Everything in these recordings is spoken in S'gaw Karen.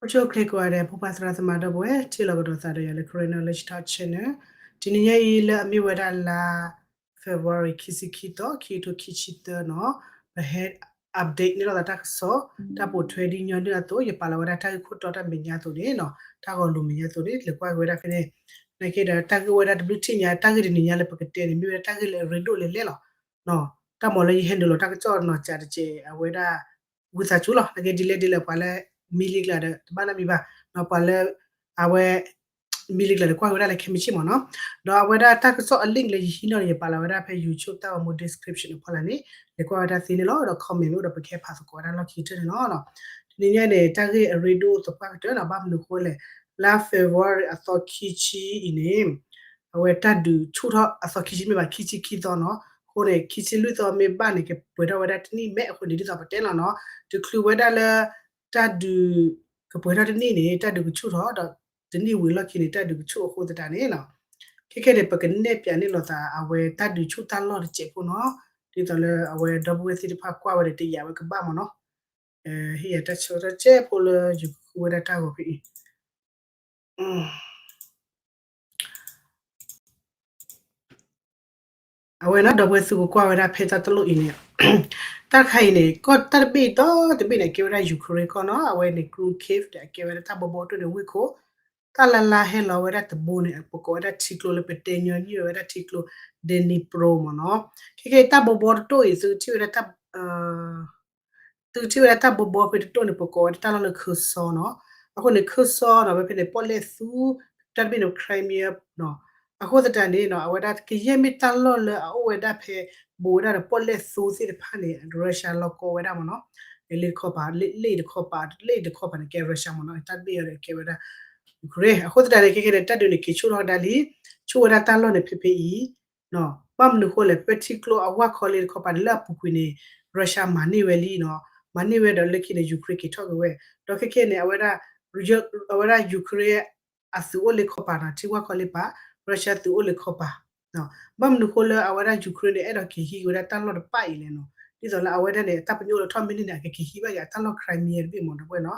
ကၠိၣ်ချ့ကိးဂၤဒဲး ဖိပၢ်သရၣ်သမါဒီပုၢ်ဝဲၢ် ထံၣ်လိာ်ကဒီးသးဒီးယၤလၢ Karen Knowledge Talk Channel တနံၤညါအံၤလၢအမ့ၢ်ဝဲဒၣ်လါ February ခံဆံခံသီ ခံကထိခံဆံသၢနီၤ ပဟဲ update န့ၢ်လိာ်သးတၢ်ကစီၣ် တၢ်ပိာ်ထွဲဒ်ညီနုၢ်အသိး ယပာ်လီၤဝဲဒၣ်တၢ်ဂ့ၢ်ခိၣ်တီတၢ်မဲာ်ညါအသိးန့ၣ်နီၤ တၢ်ဂီၤလိာ်မဲာ်ညါအသိးန့ၣ် လဲၤကွၢ်က့ၤဝဲဒၣ်ဖဲန့ၣ် နာ်က့ဒီးတၢ်ဂ့ၢ်အိၣ်ဝဲဒၣ်တဘျုးထံၣ်ညါ တၢ်ဂ့ၢ်တနံၤညါလၢပကတဲန့ၣ် မ့ၢ်ဝဲဒၣ်တၢ်ဂ့ၢ်လၢအရ့ဒိၣ်လဲၣ်လဲၣ်လီၤ. တၢ်မၤလၢယဟဲနုာ်လီၤတၢ်ကစီၣ်နီၤ ကးတကဲး အဝဲဒၣ် ဝံသးစူၤလီၤ နာ်က့ဒ်လဲၣ်ဒ်လဲၣ် ပှၤလၢ မံလံကျါဒီး တဘၣ်နီတမံၤဘၣ် ပှၤလၢ အဝဲ မံလံကျါဒီးကွၢ်က့ၤဝဲဒၣ်လၢခဲမုၢ်ဆ့ၣ်မ့ၢ်နီၤ ဒီးအဝဲဒၣ်တၢ်ကစီၣ်အ link လၢယဟံးန့ၢ်န့ၣ် ယပာ်လီၤဝဲဒၣ်ဖဲ YouTube တၢ်ဂီၤမူ description အဖီလာ်န့ၣ် လဲၤကွၢ်ဝဲဒၣ်သ့န့ၣ်လီၤ ဒီး comment မ့ၢ်အိၣ်ဒီးပကဟဲဖးသကိးဝဲဒၣ်လီၢ်ခံကတၢၢ်န့ၣ်လီၤ. တနံၤညါန့ၣ် တၢ်ဂ့ၢ်အရ့ဒိၣ်သပှၢ်ကတၢၢ်နီၤ ဘၣ်မနုၤဃိလဲၣ် လါ February အသီခံဆံအံၤန့ၣ် အဝဲတၢ်ဒုးဆူၣ်ထီၣ်အသီခံဆံမ့ၢ်ဘၣ် ခံဆံခံသီနီၤ အဃိန့ၣ် ခံဆံလွံၢ်သီမ့ၢ်ဘၣ်န့ၣ် ကပှဲၤထီၣ်ဝဲဒၣ်တနံၣ်မဲာ်အဃိန့ၣ် ဒ်သိးပတဲလီၤနီၤ တချုးဝဲဒၣ်လၢ တၢ်ဒုး ကပှဲၤထီၣ်တနံၣ်န့ၣ် တၢ်ဒုးကဆူၣ်ထီၣ်ဒီး တနံၣ်ဝံၤလီၢ်ခံန့ၣ် တၢ်ဒုးကဆူၣ်အဃိသတးန့ၣ်နီၤ ခဲခဲန့ၣ် ပကနဲၣ်ပၠးန့ၢ်လိာ်သး အဝဲတၢ်ဒုးဆူၣ်တၢ်လီၢ်တစဲးဖိနီၤ ဒ်သိးလၢအဝဲဒီပုၢ်ဝဲၢ်သ့ၣ်တဖၣ်ကွၢ်ဝဲဒီးတယာ်ဝဲကဘၣ်မ့ၢ်နီၤ ဟ့ၣ်ယၤတၢ်ဆၢကတီၢ်တစဲးဖိလၢယကဃုဝဲဒၣ်တၢ်ဂီၤဖဲအံၤ အဝဲနီၤ ဒီပုၢ်ဝဲၢ်သုကကွၢ်ဝဲဒၣ်ဖဲတၢ်တလိၣ်အံၤန့ၣ် တၢ်တခါအံၤန့ၣ် ကီၢ်တၢ်တဘ့ၣ်အံၤဒီတဘ့ၣ်န့ၣ် အကဲဝဲဒၣ် Ukraine ကီၢ်နီၤ အဝဲန့ၣ် Crimea Kyiv ဒီးအကဲဝဲဒၣ်တၢ်ဘီဘီတၢ်န့ၣ်ဝ့ၢ်ခိၣ် တၢ်လါလါဟဲလီၤဝဲဒၣ်တဘိန့ၣ် ပကိးဝဲဒၣ်ထံကျိလၢပတဲညီနုၢ်ဝဲဒၣ်ထံကျိ Dnipro မ့ၢ်နီၤ ခဲခဲတၢ်ဘီဘီတၢ်အံၤ သုကထံၣ်ဝဲဒၣ်တၢ် သုကထံၣ်ဝဲဒၣ်တၢ်ဘီဘီဖဲတတိၢ်န့ၣ် ပကိးဝဲဒၣ်တၢ်လီၢ်လၢ Kherson နီၤ အဃိန့ၣ် Kherson နီၤ ဝဲဖဲန့ၣ် ပီၣ်လဲၣ်သူ တၢ်တဘ့ၣ်န့ၣ် Crimea နီၤ အဃိသတးန့ၣ်နီၤ အဝဲဒၣ်ကယဲၢ်မ့ၢ်တၢ်လီၢ်လၢအအိၣ်ဝဲဒၣ်ဖဲ ဘူးဝဲဒၣ်ဒီးပီၣ်လဲၣ်သူသ့ၣ်တဖၣ်န့ၣ် Russia လီၤကီဝဲဒၣ်မ့ၢ်နီၤ လ့တခီပၤ လ့တခီပၤ လ့တခီပၤန့ၣ် ကဲ Russia မ့ၢ်နီၤ တၢ်တဘ့ၣ်အံၤဒီးကဲဝဲဒၣ် Ukraine အဃိသတးန့ၣ် ခဲခဲန့ၣ် တၢ်ဒုးန့ၣ်က့ၤဆူၣ်ထီၣ်ဒၣ်လံ ဆူၣ်ဝဲဒၣ်တၢ်လီၢ်န့ၣ်ဖဲဖဲအံၤ ဘၣ်မနုၤဃိလဲၣ် ဖဲထံကျိအဝၢ်ခီလ့တခီပၤန့ၣ် လၢအပူၤကွံာ်န့ၣ် Russia မၤန့ၢ်ဝဲလံနီၤ မၤန့ၢ်ဝဲဒီးလၢခံန့ၣ် Ukraine က့ၤထီၣ်က့ၤဝဲ ဒီးခဲခဲန့ၣ် အဝဲဒၣ် အဝဲဒၣ် Ukraine အသုးအိၣ်လ့ခီပၤနီၤ ထံဝၢ်ခီလ့ပၤ Russia သုးအိၣ်လ့ခီပၤ ဘၣ်မနုၤဃိလၢအဝဲဒၣ် Ukraine န့ၣ် အဲၣ်ဒိးက့ၤဟံးက့ၤဝဲဒၣ်တၢ်လီၢ်တဖၣ်အံၤလဲၣ်နီၤ ဒ်သိးလၢအဝဲဒၣ်န့ၣ် အတၢ်ပညိၣ်လၢထီၣ်မ့ၢ်န့ၢ်န့ၣ် အကက့ၤဟံးဘၣ်က့ၤအတၢ်လီၢ် Crimea တဘ့ၣ်မ့ၢ်နီၤ တဝဲနီၤ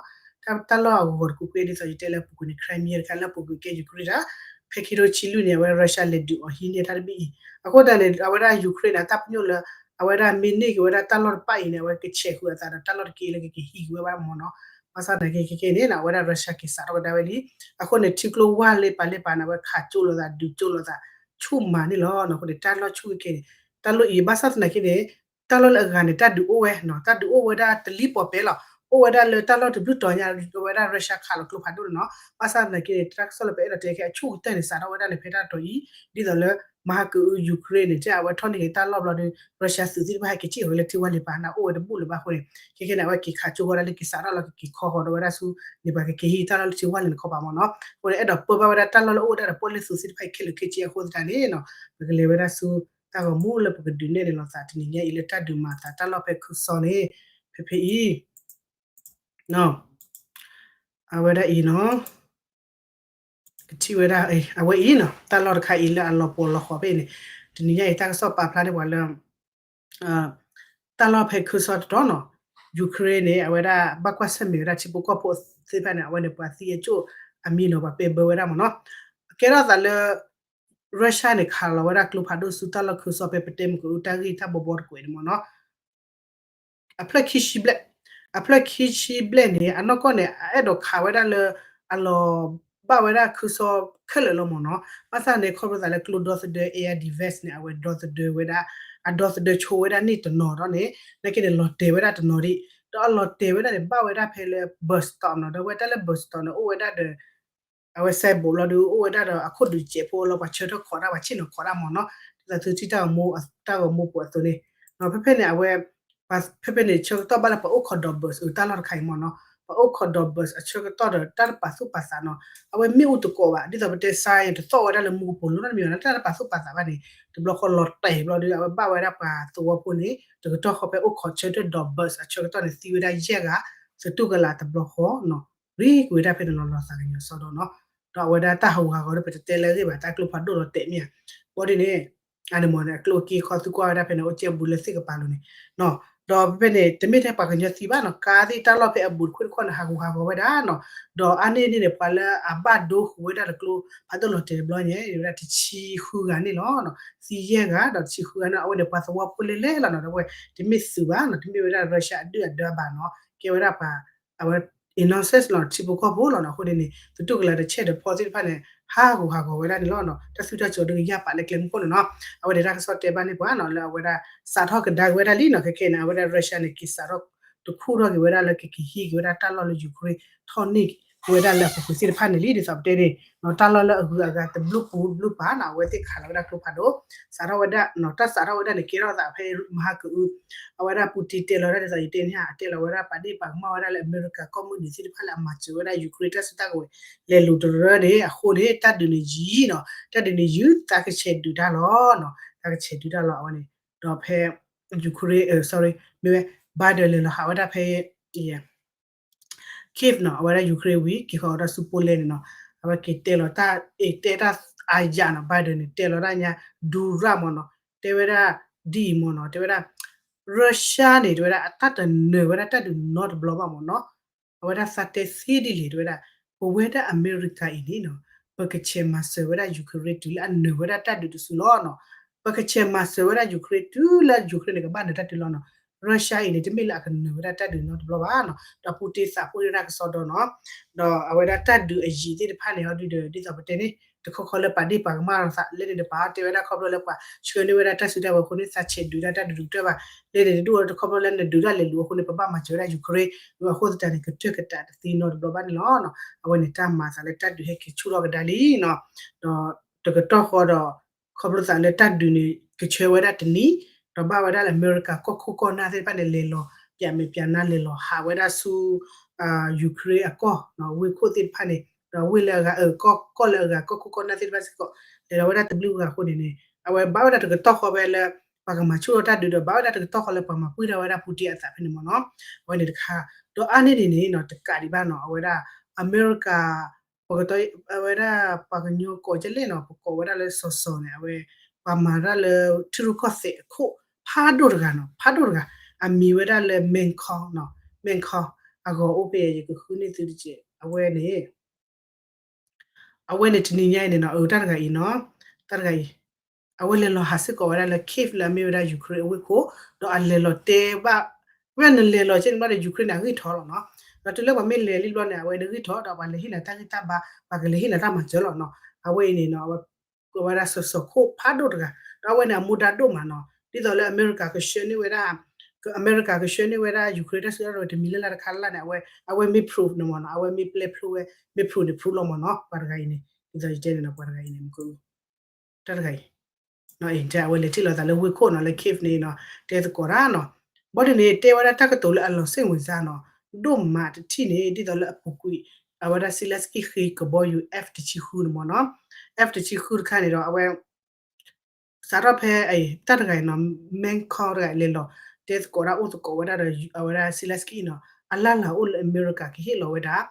တၢ်လီၢ်အဂီၤတကူးကွဲ ဒ်သိးယတဲလၢအပူၤကွံာ်န့ၣ် Crimea တခါလၢအပူၤကွံာ်ကဲ Ukraine တၢ် ဖဲခံထိဆံလွံၢ်န့ၣ် အဝဲ Russia လဲၤဒုးအီၤဟံးန့ၢ်တၢ်တဘ့ၣ်အံၤ အဃိသတးန့ၣ် အဝဲဒၣ် Ukraine န့ၣ် အတၢ်ပညိၣ်လၢ အဝဲဒၣ်မ့ၢ်န့ၢ်က့ၤဝဲဒၣ်တၢ်လီၢ်တဖၣ်အံၤန့ၣ် အဝဲကဆဲးဃုာ်အသးဒီးတၢ်လီၢ်တက့ၢ်လၢကက့ၤဟံးက့ၤဝဲဘၣ်မ့ၢ်နီၤ ဘၣ်ဆၣ်သနာ်က့ခဲခဲန့ၣ် အဝဲဒၣ် Russia က့ၤစးထီၣ်ကဒါဝဲလံ အဃိန့ၣ် ထံကျိဝၢ်လ့ပၤလ့ပၤန့ၣ် အဝဲခးကၠိလိာ်သး ဒုးကၠိလိာ်သး ဆူၣ်မးန့ၣ်လီၤ အဃိန့ၣ် တၢ်လီၢ်ဆူၣ်ခဲခဲန့ၣ် တၢ်လီၢ်အံၤ ဘၣ်ဆၣ်သနာ်က့န့ၣ် တၢ်လီၢ်လၢအဂၤန့ၣ် တၢ်ဒုးအိၣ်ဝဲနီၤ တၢ်ဒုးအိၣ်ဝဲဒၣ်တလံၣ်ပီၣ်ပဲလီၤ အိၣ်ဝဲဒၣ်လၢတၢ်လီၢ်တဘျုးတီၤညါ အဝဲဒၣ် Russia ခးလီၤကျိဖးဒိၣ်န့ၣ်နီၤ ဘၣ်ဆၣ်သနာ်က့န့ၣ် တၢ်ကစီၣ်လၢပအဲၣ်ဒိးတဲခဲအဆူၣ်ကတၢၢ်န့ၣ် စးထီၣ်ဝဲဒၣ်လၢဖဲတၢ်တီၤအံၤ ဒ်သိးလၢ မၤဟးကၢအု Ukraine န့ၣ် တဲအဝဲထီၣ်န့ၢ်က့ၤတၢ်လီၢ်ဘျီဒီး Russia သုးသ့ၣ်တဖၣ် ဟဲက့ၤစံၣ်ဃီၤလၢထံဝၢ်လ့ပၤန့ၣ် အိၣ်ဝဲတဘူၣ်လၢၤဘၣ်အဃိန့ၣ် ခဲခဲန့ၣ် အဝဲက့ၤခးကၠိဃီၤဒၣ်လၢက့ၤစးထီၣ်လီၤ ကက့ၤခီဃီၤဒီးဝဲဒၣ်ဆူ န့ၣ်ပှၤကက့ၤဟံးတၢ်လီၢ်လၢထံဝၢ်လ့န့ၣ်ခီပၤမ့ၢ်နီၤ အဃိန့ၣ် အဲၣ်ဒိးပၢဘၣ်ဝဲဒၣ်တၢ်လီၢ်လၢအအိၣ်ဝဲဒၣ်ဒီးပီၣ်လဲၣ်သူသ့ၣ်တဖၣ်ခဲလၢာ်ခဲဆ့အဃိသတးန့ၣ်နီၤ ပကလဲၤဝဲဒၣ်ဆူ တၢ်ဂီၤမူလၢပကဒုးနဲၣ်န့ၣ်လိာ်သးတနံၤညါအံၤလၢတၢ်ဒုးမၤအသးတၢ်လီၢ်ဖဲ Kherson န့ၣ် ဖဲဖဲအံၤ အဝဲဒၣ်အံၤနီၤ ကထံၣ်ဝဲဒၣ် အဝဲအံၤနီၤ တၢ်လီၢ်တခါအံၤလၢအလီၤပှီၤလီၤဃီၤဖဲအံၤန့ၣ် တနံၤညါအံၤတၢ်ကစီၣ်ပာ်ဖျါန့ၢ်ပှၤလၢ တၢ်လီၢ်ဖဲ Kherson တတီၤနီၤ Ukraine န့ၣ် အဝဲဒၣ်ဘၣ်ကွၢ်ဆၢၣ်မဲာ်ဝဲဒၣ်ထံဖိကီၢ်ဖိသ့ၣ်တဖၣ်န့ၣ် အဝဲန့ၣ်ပှၤသံအကၠိၣ်အမံၤနီၤ ပှၤပဲာ်ဘၢဝဲဒၣ်မ့ၢ်နီၤ ကဲထီၣ်သးလၢ Russia န့ၣ် ခးလီၤဝဲဒၣ်ကျိဖးဒိၣ်ဆူတၢ်လီၢ် Kherson ဖဲပတဲမုၢ်ကရူၢ်တၢ်ဂ့ၢ်တၢ်ဘီဘီတကွဲးန့ၣ်မ့ၢ်နီၤ အဖျၢၣ်ခံဆံဘျဲၣ်, အဖျၢၣ်ခံဆံဘျဲၣ်န့ၣ် အနီၢ်ကီၢ်န့ၣ် အအဲၣ်ဒိးခးဝဲဒၣ်လၢ အလီၤဘၣ်ဝဲဒၣ် Kherson ခဲလၢာ်လီၤမ့ၢ်နီၤ. ဘၣ်ဆၣ်န့ၣ် ခီဖျိသးလၢကျိဒီသဒၢ air defense န့ၣ် အဝဲဒီသဒၢဝဲဒၣ်, အဒီသဒၢဆိဝဲဒၣ်န့ၢ်တနီၤဒီးန့ၣ် နာ်က့န့ၣ် လီၤတဲာ်ဝဲဒၣ်တနီၤဒံး, ဒီးအလီၤတဲာ်ဝဲဒၣ်န့ၣ် ဘၣ်ဝဲဒၣ်ဖဲလၢ bus stop နီၤ, ဒီးဝဲတၢ်လၢ bus stop န့ၣ် အိၣ်ဝဲဒၣ်ဒီး အဝဲစဲဘူးလီၤဒီး အိၣ်ဝဲဒၣ်ဒီးအခိၣ်ဒုးစဲးဖိလီၤ, ပှၤဆၢထၢၣ်ခိးတၢ် ပှၤဆ့ၣ်နီၤခိးတၢ်မ့ၢ်နီၤ, ဒ်သိးသုထံၣ်တၢ်ဂီၤမူပူၤအသိးန့ၣ်, ဖဲဖဲန့ၣ် အဝဲ ဖဲဖဲန့ၣ် ဆၢကတီၢ်ဘၣ်လၢပှၤအိၣ်ခိးဒီး bus အတၢ်လီၢ်တခါအံၤမ့ၢ်နီၤ, ပှၤအိၣ်ခိးဒီး bus အဆၢကတီၢ်ဒီး တၢ်တပာ်သူၣ်ပာ်သးနီၤ, အဝဲမ့ၣ်အူတကိးဘၣ်, ဒ်သိးပတဲစါအံၤ တသီၣ်ဝဲဒၣ်လၢမူကပိာ်လိၤနီတမံၤဘၣ်နီၤ, တၢ်တပာ်သူၣ်ပာ်သးဘၣ်န့ၣ် တဘျီဃီလီၤတဲာ်ဘျီဒီး အဝဲဘၣ်ဝဲဒၣ်ပှၤသဝီဖိန့ၣ် တကတီၢ်ဃီဖဲအိၣ်ခိးဆၢထၢၣ်ဒီး bus အဆၢကတီၢ်န့ၣ် သံဝဲဒၣ်ယဲၢ်ဂၤ, သတူၢ်ကလာ်တဘျီဃီနီၤ, ရ့ကွံာ်ဝဲဒၣ်ဖဲန့ၣ်လီၤလီၤသးကညီၤစီဒီနီၤ, ဒီးအဝဲဒၣ်တၢ်ဟးဂူာ်ဟးဂီၤဒီး ပတတဲလၢအဂ့ၢ်ဘၣ်, တၢ်ကျိဖးဒိၣ်လီၤတဲာ်မ့ၢ်ဧါ, ဘၣ်ဒ်န့ၣ် အန့ၣ်မ့ၢ်န့ၣ် အကျိအက့ခီသုကွၢ်ဝဲဒၣ်ဖဲန့ၣ် အိၣ်ကဲဘူးလၢသ့ၣ်ကပၤလိၤန့ၣ်နီၤ, ဒီး ဒီးဖဲဖဲန့ၣ် တမ့ၢ်ထဲပှၤကညီသံဘၣ်နီၤ, ကါသ့ၣ်တၢ်လီၢ်ဖဲအဘူးတခိၣ်တခီန့ၣ် ဟးဂူာ်ဟးဂီၤဝဲဒၣ်နီၤ, ဒီးအါန့ၢ်န့ၣ်န့ၣ် ပှၤလၢအဘၣ်ဒိဃုာ်ဝဲဒၣ်တကျိဖးဒိၣ်လီၤတဲာ်တဘျီညါ ဝဲဒၣ်တဆံဃုဂၤန့ၣ်လီၤ, သံယဲၢ်ဂၤ ဒီးတဆံဃုဂၤန့ၣ် အဝဲန့ၣ်ပှၤသဝီဖိလဲၣ်လဲၣ်လီၤနီၤ, ဒီးဝဲတမ့ၢ်သုးဘၣ်နီၤ, တမ့ၢ်ဝဲဒၣ် Russia အဒုၣ်အဒါဘၣ်နီၤ, ကဲဝဲဒၣ်ပှၤ အဝဲ innocent လီၤ ထံဖိကီၢ်ဖိလီၤနီၤ, အဃိန့ၣ်န့ၣ် သတူၢ်ကလာ်တဆဲၣ်ဒီးဖီသ့ၣ်တဖၣ်န့ၣ် ဟးဂူာ်ဟးဂီၤဝဲဒၣ်န့ၣ်လီၤနီၤ, တၢ်သူတၢ်စၢၤဒုးကယၢ်ပာ်လၢကျဲမုၢ်ခိၣ်န့ၣ်နီၤ, အဝဲန့ၣ်တၢ်ကစီၣ်တဲဘၣ်န့ၢ်ပှၤနီၤ, လၢအဝဲဒၣ် စးထီၣ်ကဒါက့ၤဝဲဒၣ်လံနီၤ, ခဲခဲန့ၣ် အဝဲဒၣ် Russia န့ၣ် က့ၤစးထီၣ်တခူၣ်ထီၣ်က့ၤဝဲဒၣ်လၢကက့ၤဟံးက့ၤဝဲဒၣ်တၢ်လီၢ်လၢ Ukraine ထီၣ်န့ၢ်က့ၤဝဲဒၣ်လၢအပူၤကွံာ်သ့ၣ်တဖၣ်န့ၣ်လံ, ဒ်သိးပတဲန့ၣ် တၢ်လီၢ်လၢအဂုၤအဂၤတဘျုးပူၤဘျုးပာ်နီၤ, အဝဲသ့ၣ်ခးလီၤဝဲဒၣ်ကျိဖးဒိၣ်, စးထီၣ်ဝဲဒၣ်နီၤ, တၢ်စးထီၣ်ဝဲဒၣ်န့ၣ် ကဲထီၣ်သးဖဲမဟါကအု အဝဲဒၣ် Putin တဲလီၤဒၣ်ဒ်သိးယတဲန့ၣ်ဧါ, အတဲလီၤဝဲဒၣ်ပာ်ဒ့ၣ်ပာ်ကမၣ်ဝဲဒၣ်လၢအမဲရကၤကီၢ်မုၢ်နုာ်သ့ၣ်တဖၣ်လၢအမၤစၢၤဝဲဒၣ် Ukraine တၢ်စုတၢ်ကဝဲၤ လဲၤလိၤတရၢန့ၣ် အဃိန့ၣ် တၢ်ဒုးန့ၣ်ယံာ်နီၤ, တၢ်ဒုးန့ၣ်ယံာ် သးကဆဲးဒုးတၢ်လီၤနီၤ, သးကဆဲးဒုးတၢ်လီၤ အဝဲန့ၣ်, ဒီးဖဲ Ukraine, sorry, မ့ၢ်ဝဲ Biden လဲၤလီၤဟးဝဲဒၣ်ဖဲ Kyiv နီၤ, အဝဲဒၣ် Ukraine ဝံၤ က့ၤဃီၤဝဲဒၣ်ဆူ Poland န့ၣ်နီၤ, အဝဲက့ၤတဲလီၤတၢ် အ့ၣ် တဲတၢ်အါယၤနီၤ, Biden န့ၣ် တဲလီၤတၢ်ညါ ဒူရၣ်မ့ၢ်နီၤ, တဲဝဲဒၣ် ဒ်အံၤမ့ၢ်နီၤ, တဲဝဲဒၣ် Russia န့ၣ် တဲဝဲဒၣ် အတၢ်တနၢၤဝဲဒၣ်တၢ်ဒုးနီတဘျီဘၣ်မ့ၢ်နီၤ, အဝဲဒၣ်သးတဲသ့ဒ်လဲၣ် တဲဝဲဒၣ် ပဝဲဒၣ်အမဲရကၤအံၤန့ၣ်နီၤ, ပကဆဲးမၤစၢၤဝဲဒၣ် Ukraine တုၤလၢအနၢၤဝဲဒၣ်တၢ်ဒုးတစုလီၤနီၤ, ပကဆဲးမၤစၢၤဝဲဒၣ် Ukraine တုၤလၢ Ukraine န့ၣ် ကဘၣ်နၢၤတၢ်ဒုးလီၤနီၤ, Russia အံၤန့ၣ် တမ့ၢ်လၢအကနၢၤဝဲဒၣ်တၢ်ဒုးနီတဘျီဘၣ်နီၤ, ဒီး Putin သးပှ့ၤဒၣ်ကစီဒီနီၤ, ဒီးအဝဲဒၣ်တၢ်ဒုးအယံာ်သ့ၣ်တဖၣ်န့ၣ် ဟီဒုဒီး ဒ်သိးပတဲန့ၣ် တခီခီလၢပာ်ဒ့ၣ်ပာ်ကမၣ်သး လၢန့ၣ်တပၤ တဲဝဲဒၣ်ခီဖျိလၢပှၤဆှၢန့ၢ်ဝဲဒၣ်တၢ်စုတၢ်ဝဲၤအဃိန့ၣ် သးဆဲးဒုးဒၣ်တၢ်ဒုးတကတၢၢ်ဘၣ်, လၢန့ၣ်တဒူၣ်အီၤတခီဖျိလၢနဒုးဒၣ်လဲာ်လူၤအဃိန့ၣ် ပဘၣ်မၤစၢၤဝဲဒၣ် Ukraine အဃိသတးန့ၣ် ကတၢၢ်ကတးတသ့နီတဘျီဘၣ်န့ၣ်လီၤ. အဝဲန့ၣ်တၢ်မၤသးလၢတၢ်ဒုးဟဲက့ၤဆူၣ်ထီၣ်ကဒါလံနီၤ, ဒီးတကတီၢ်ဃီဒီး ခီဖျိသးလၢတၢ်ဒုးန့ၣ် ကဆၢဝဲဒၣ်တနံၤ, ဒီးဘၣ်ဝဲဒၣ်လၢအမဲရကၤကီၢ်ခိၣ်ကီၢ်နၢ်သ့ၣ်တဖၣ်န့ၣ် လဲၤလီၤ ပၠးမဲာ်ပၠးနါလဲၤလီၤဟးဝဲဒၣ်ဆူ Ukraine အကီၢ် ဝ့ၢ်ခိၣ်သ့ၣ်တဖၣ်န့ၣ် ဒီးဝ့ၢ်လၢအဂၤ ကီၢ်လၢအဂၤ ကီၢ်ခိၣ်ကီၢ်နၢ်သ့ၣ်တဖၣ်စ့ၢ်ကီး လဲၤလီၤဝဲဒၣ်တဘျုးဂၤအဃိန့ၣ်န့ၣ် အဝဲဘၣ်ဝဲဒၣ်တကတီၢ်ဃီဖဲလၢ ပှၤကမၤဆူၣ်ထီၣ်တၢ်ဒုးဒီး ဘၣ်ဝဲဒၣ်တကတီၢ်ဃီလၢပှၤမၤပှံၢ်ထီၣ်ဝဲဒၣ် Putin အသးဖဲန့ၣ်မ့ၢ်နီၤ, အဝဲန့ၣ်တခါ, ဒီးအါန့ၢ်န့ၣ်န့ၣ်နီၤ တကးဒံးဘၣ်နီၤ အဝဲဒၣ် အမဲရကၤ ပကတီၢ် အဝဲဒၣ်ပှၤကညီကိးကလဲၣ်နီၤ ပကိးဝဲဒၣ်လၢစီၤစီၤန့ၣ် အဝဲ ပှၤမၤတၢ်လၢထံရူၢ်ကီၢ်သဲးအခိၣ် ဖးဒိၣ်တဂၤနီၤ ဖးဒိၣ်တဂၤ အမံၤဝဲဒၣ်လၢ Menko နီၤ Menko အဂီၤအိၣ်ဖဲယကဃုန့ၢ်သုတက့ၢ် အဝဲန့ၣ် အဝဲန့ၣ်တနံၤညါအံၤန့ၣ်နီၤ အတၢ်တဂၤအံၤနီၤ တၢ်တဂၤအံၤ အဝဲလဲၤလီၤဟးစ့ၢ်ကီးဝဲဒၣ်လၢ Kyiv လၢအမ့ၢ်ဝဲဒၣ် Ukraine အဝ့ၢ်ခိၣ် ဒီးအလဲၤလီၤတဲဘၣ် ဝဲဒၣ်နလဲၤလီၤကဲန့ၣ်ဘျီဒီး Ukraine န့ၣ် အဂံၢ်ထီၣ်လီၤနီၤ, ဒီးတုၤလၢပှၤမ့ၢ်လဲၤလံဘျီန့ၣ် အဝဲဒၣ်ဂံၢ်ထီၣ်ဒီးပှၤလဲၤဟ့ၣ်နၤတၢ်ဂံၢ်တၢ်ဘါ ပှၤကလဲၤဟ့ၣ်နၤတၢ်မၤစၢၤလီၤနီၤ, အဝဲအံၤန့ၣ်နီၤ အဝဲ ကိးဝဲဒၣ်စီၤစီၤခိၣ်ဖးဒိၣ်တဂၤ ဒီးအဝဲန့ၣ်အမူဒါဒိၣ်မးနီၤ ဒ်သိးလၢအမဲရကၤကဆှၢန့ၢ်ဝဲဒၣ် အမဲရကၤကဆှၢန့ၢ်ဝဲဒၣ် Ukraine တၢ်စုတၢ်ဝဲၤတမံၤလၢ်လၢ်တခါလၢ်လၢ်န့ၣ် အဝဲ အဝဲမ့ၢ် proof န့ၣ်မ့ၢ်နီၤ အဝဲမ့ၢ်ပျဲ proof ဝဲ မ့ၢ် proof န့ၣ် proof လီၤမ့ၢ်နီၤ ပှၤတဂၤအံၤန့ၣ် ဒ်သိးယတဲန့ၣ်နီၤ ပှၤတဂၤအံၤန့ၣ် မ့ၢ်က တၢ်တဂၤအံၤ အဝဲလဲၤထံၣ်လိာ်သးလၢဝ့ၢ်ခိၣ်နီၤ လၢ Kyiv န့ၣ်နီၤ တဲသကိးတၢ်နီၤ, ဘၣ်ဒ်န့ၣ် တဲဝဲဒၣ်တၢ်ကတိၤလၢအလီၤစ့ၣ်ဝင်စၢ်နီၤ ဒိၣ်မးတထံၣ်န့ၣ် ဒ်သိးလၢအပူၤကွံာ် အဝဲဒၣ် Zelenskyy ဃ့ကဘီယူၤ F တဆံဃုန့ၣ်မ့ၢ်နီၤ, F တဆံဃုတခါန့ၣ်ဒီး အဝဲ စးထီၣ်ဖဲ တၢ်တဂၤအံၤနီၤ Menko တဂၤအံၤလဲၤလီၤ တဲသကိးတၢ်အိၣ်သကိးဝဲဒၣ်ဒီး အဝဲဒၣ် Zelenskyy နီၤ အလၢ်လၢ်အိၣ်လၢအမဲရကၤကဟ့ၣ်လီၤဝဲဒၣ်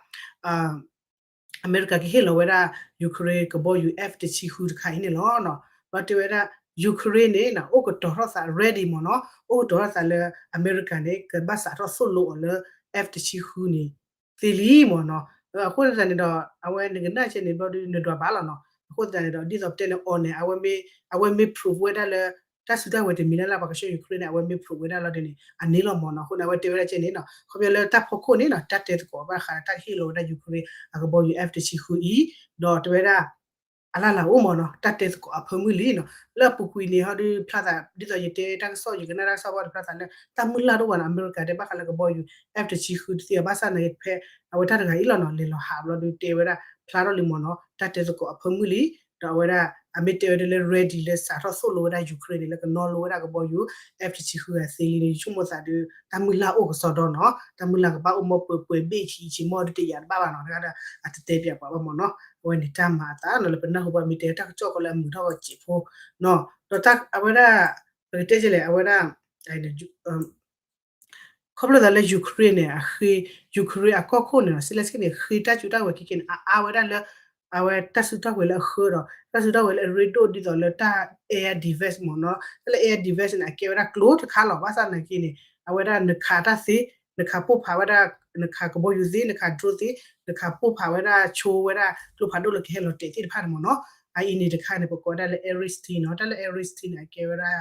အမဲရကၤကဟ့ၣ်လီၤဝဲဒၣ် Ukraine ကဘီယူၤ F တဆံဃုတခါအံၤန့ၣ်လီၤ. ဒီးတဲဝဲဒၣ် Ukraine န့ၣ် အိၣ်ကတီၤထီၣ်သး ready မ့ၢ်နီၤ, အိၣ်ကတီၤထီၣ်သးလၢအမဲရကၤန့ၣ် ကဘၣ်စးထီၣ်သိၣ်လိအီၤလၢ F တဆံဃုန့ၣ် သ့လံမ့ၢ်နီၤ. အဃိသတးန့ၣ်ဒီး အဝဲနကနၣ်ကဲန့ၣ်ဘျီဒုးနဒွးဘၣ်လီၤနီၤ. အဃိသတးန့ၣ်ဒီး ဒ်သိးပတဲန့ၣ်အီၤန့ၣ် အဝဲမ့ၢ် proof ဝဲဒၣ်လၢ တၢ်စုတၢ်ဝဲၤတမံၤလၢ်လၢ်ပှၤကဆှၢ Ukraine န့ၣ် အဝဲမ့ၢ် proof ဝဲဒၣ်လီၤဒ်န့ၣ် အန့ၣ်လီၤမ့ၢ်နီၤ. အဃိန့ၣ် အဝဲတဲဝဲဒၣ်ကဲန့ၣ်နီၤ ခီပညီလၢတၢ်ဖီခိၣ်န့ၣ်နီၤ တၢ်တဲသကိးဘၣ်ဃးတၢ်ဟ့ၣ်လီၤဝဲဒၣ် Ukraine အကဘီယူၤ F တဆံဃုအံၤ ဒီးတဲဝဲဒၣ် အလၢ်လၢ်အိၣ်မ့ၢ်နီၤ တၢ်တဲသကိးအဖၢမုၢ်လံနီၤ. လၢအပူၤကွံာ်န့ၣ် ဟီဒုးဖျါသး ဒ်သိးယတဲတၢ်ကစီၣ် ယကနၣ်တၢ်ကစီၣ်ဘၣ်ဒီးဖျါသးလၢ တၢ်မုၢ်လၢ်တအိၣ်ဘၣ်နီၤ အမဲရကၤတဲဘၣ်ဃးလၢကဘီယူၤ F တဆံဃုတသ့ဘၣ်ဆၣ်န့ၣ် ဖဲအဝဲတၢ်တဂၤအံၤလီၤနီၤ လဲၤလီၤဟးဘျီဒုးတဲဝဲဒၣ်ဖျါထီၣ်လံမ့ၢ်နီၤ တၢ်တဲသကိးအဖၢမုၢ်လံ ဒီးအဝဲဒၣ် အမ့ၢ်တဲဝဲဒၣ်လၢ ready လၢစးထီၣ်သိၣ်လိဝဲဒၣ် Ukraine န့ၣ် လၢကနီၣ်လိဝဲဒၣ်ကဘီယူၤ F တဆံဃုဂၤသ့လံန့ၣ် ယဆိကမိၣ်သးဒုး တၢ်မုၢ်လၢ်အိၣ်ကစီဒီနီၤ တၢ်မုၢ်လၢ်ကဘၣ်အိၣ်မီၢ်ပှဲၤပှဲၤဘ့ၣ်ဆံးဆံးမီၢ်ဒုးတယာ်တဘၣ်ဘၣ်နီၤ တဂၤဒီး အတတဲပၠးပှၤဘၣ်မ့ၢ်နီၤ အဝဲန့ၣ်တၢ်မၤအသးနီၤ လၢပနၢ်ဟူဘၣ်မ့ၢ်တဲတၢ်ကစီၣ်ကီးလၢအမုာ်ထီၣ်ဂီၤစဲးဖိနီၤ ဒီးတၢ်အဝဲဒၣ် ပကတဲကလဲၣ် အဝဲဒၣ် ခီဖျိသးလၢ Ukraine န့ၣ် အဃ့ Ukraine အကီၢ်ခိၣ်န့ၣ်နီၤ Zelenskyy န့ၣ် ဃ့တၢ်စုတၢ်ဝဲၤခဲခဲန့ၣ် အအါဝဲဒၣ်လၢ အဝဲတၢ်စုတၢ်ဝဲၤလၢအဃၢဒီး တၢ်စုတၢ်ဝဲၤလၢအရ့ဒိၣ်ဒ်သိးလၢတၢ် air defense မ့ၢ်နီၤ. တၢ်လၢ air defense န့ၣ် အကဲဝဲဒၣ်ကျိတခါလီၤ. ဘၣ်ဆၣ်သနာ်က့န့ၣ် အဝဲဒၣ်နခးတၢ်သ့, နခးပိၢ်ဖးဝဲဒၣ် နခးကဘီယူၤသ့, နခး drone သ့, နခးပိၢ်ဖးဝဲဒၣ်ဆိဝဲဒၣ်ကျိဖးဒိၣ်လၢကဟဲလီၤတဲာ်သ့ၣ်တဖၣ်န့ၣ်မ့ၢ်နီၤ. အအံၤန့ၣ်တခါန့ၣ် ပကိးဝဲဒၣ်လၢ Iris-T နီၤ. တၢ်လၢ Iris-T န့ၣ် အကဲဝဲဒၣ်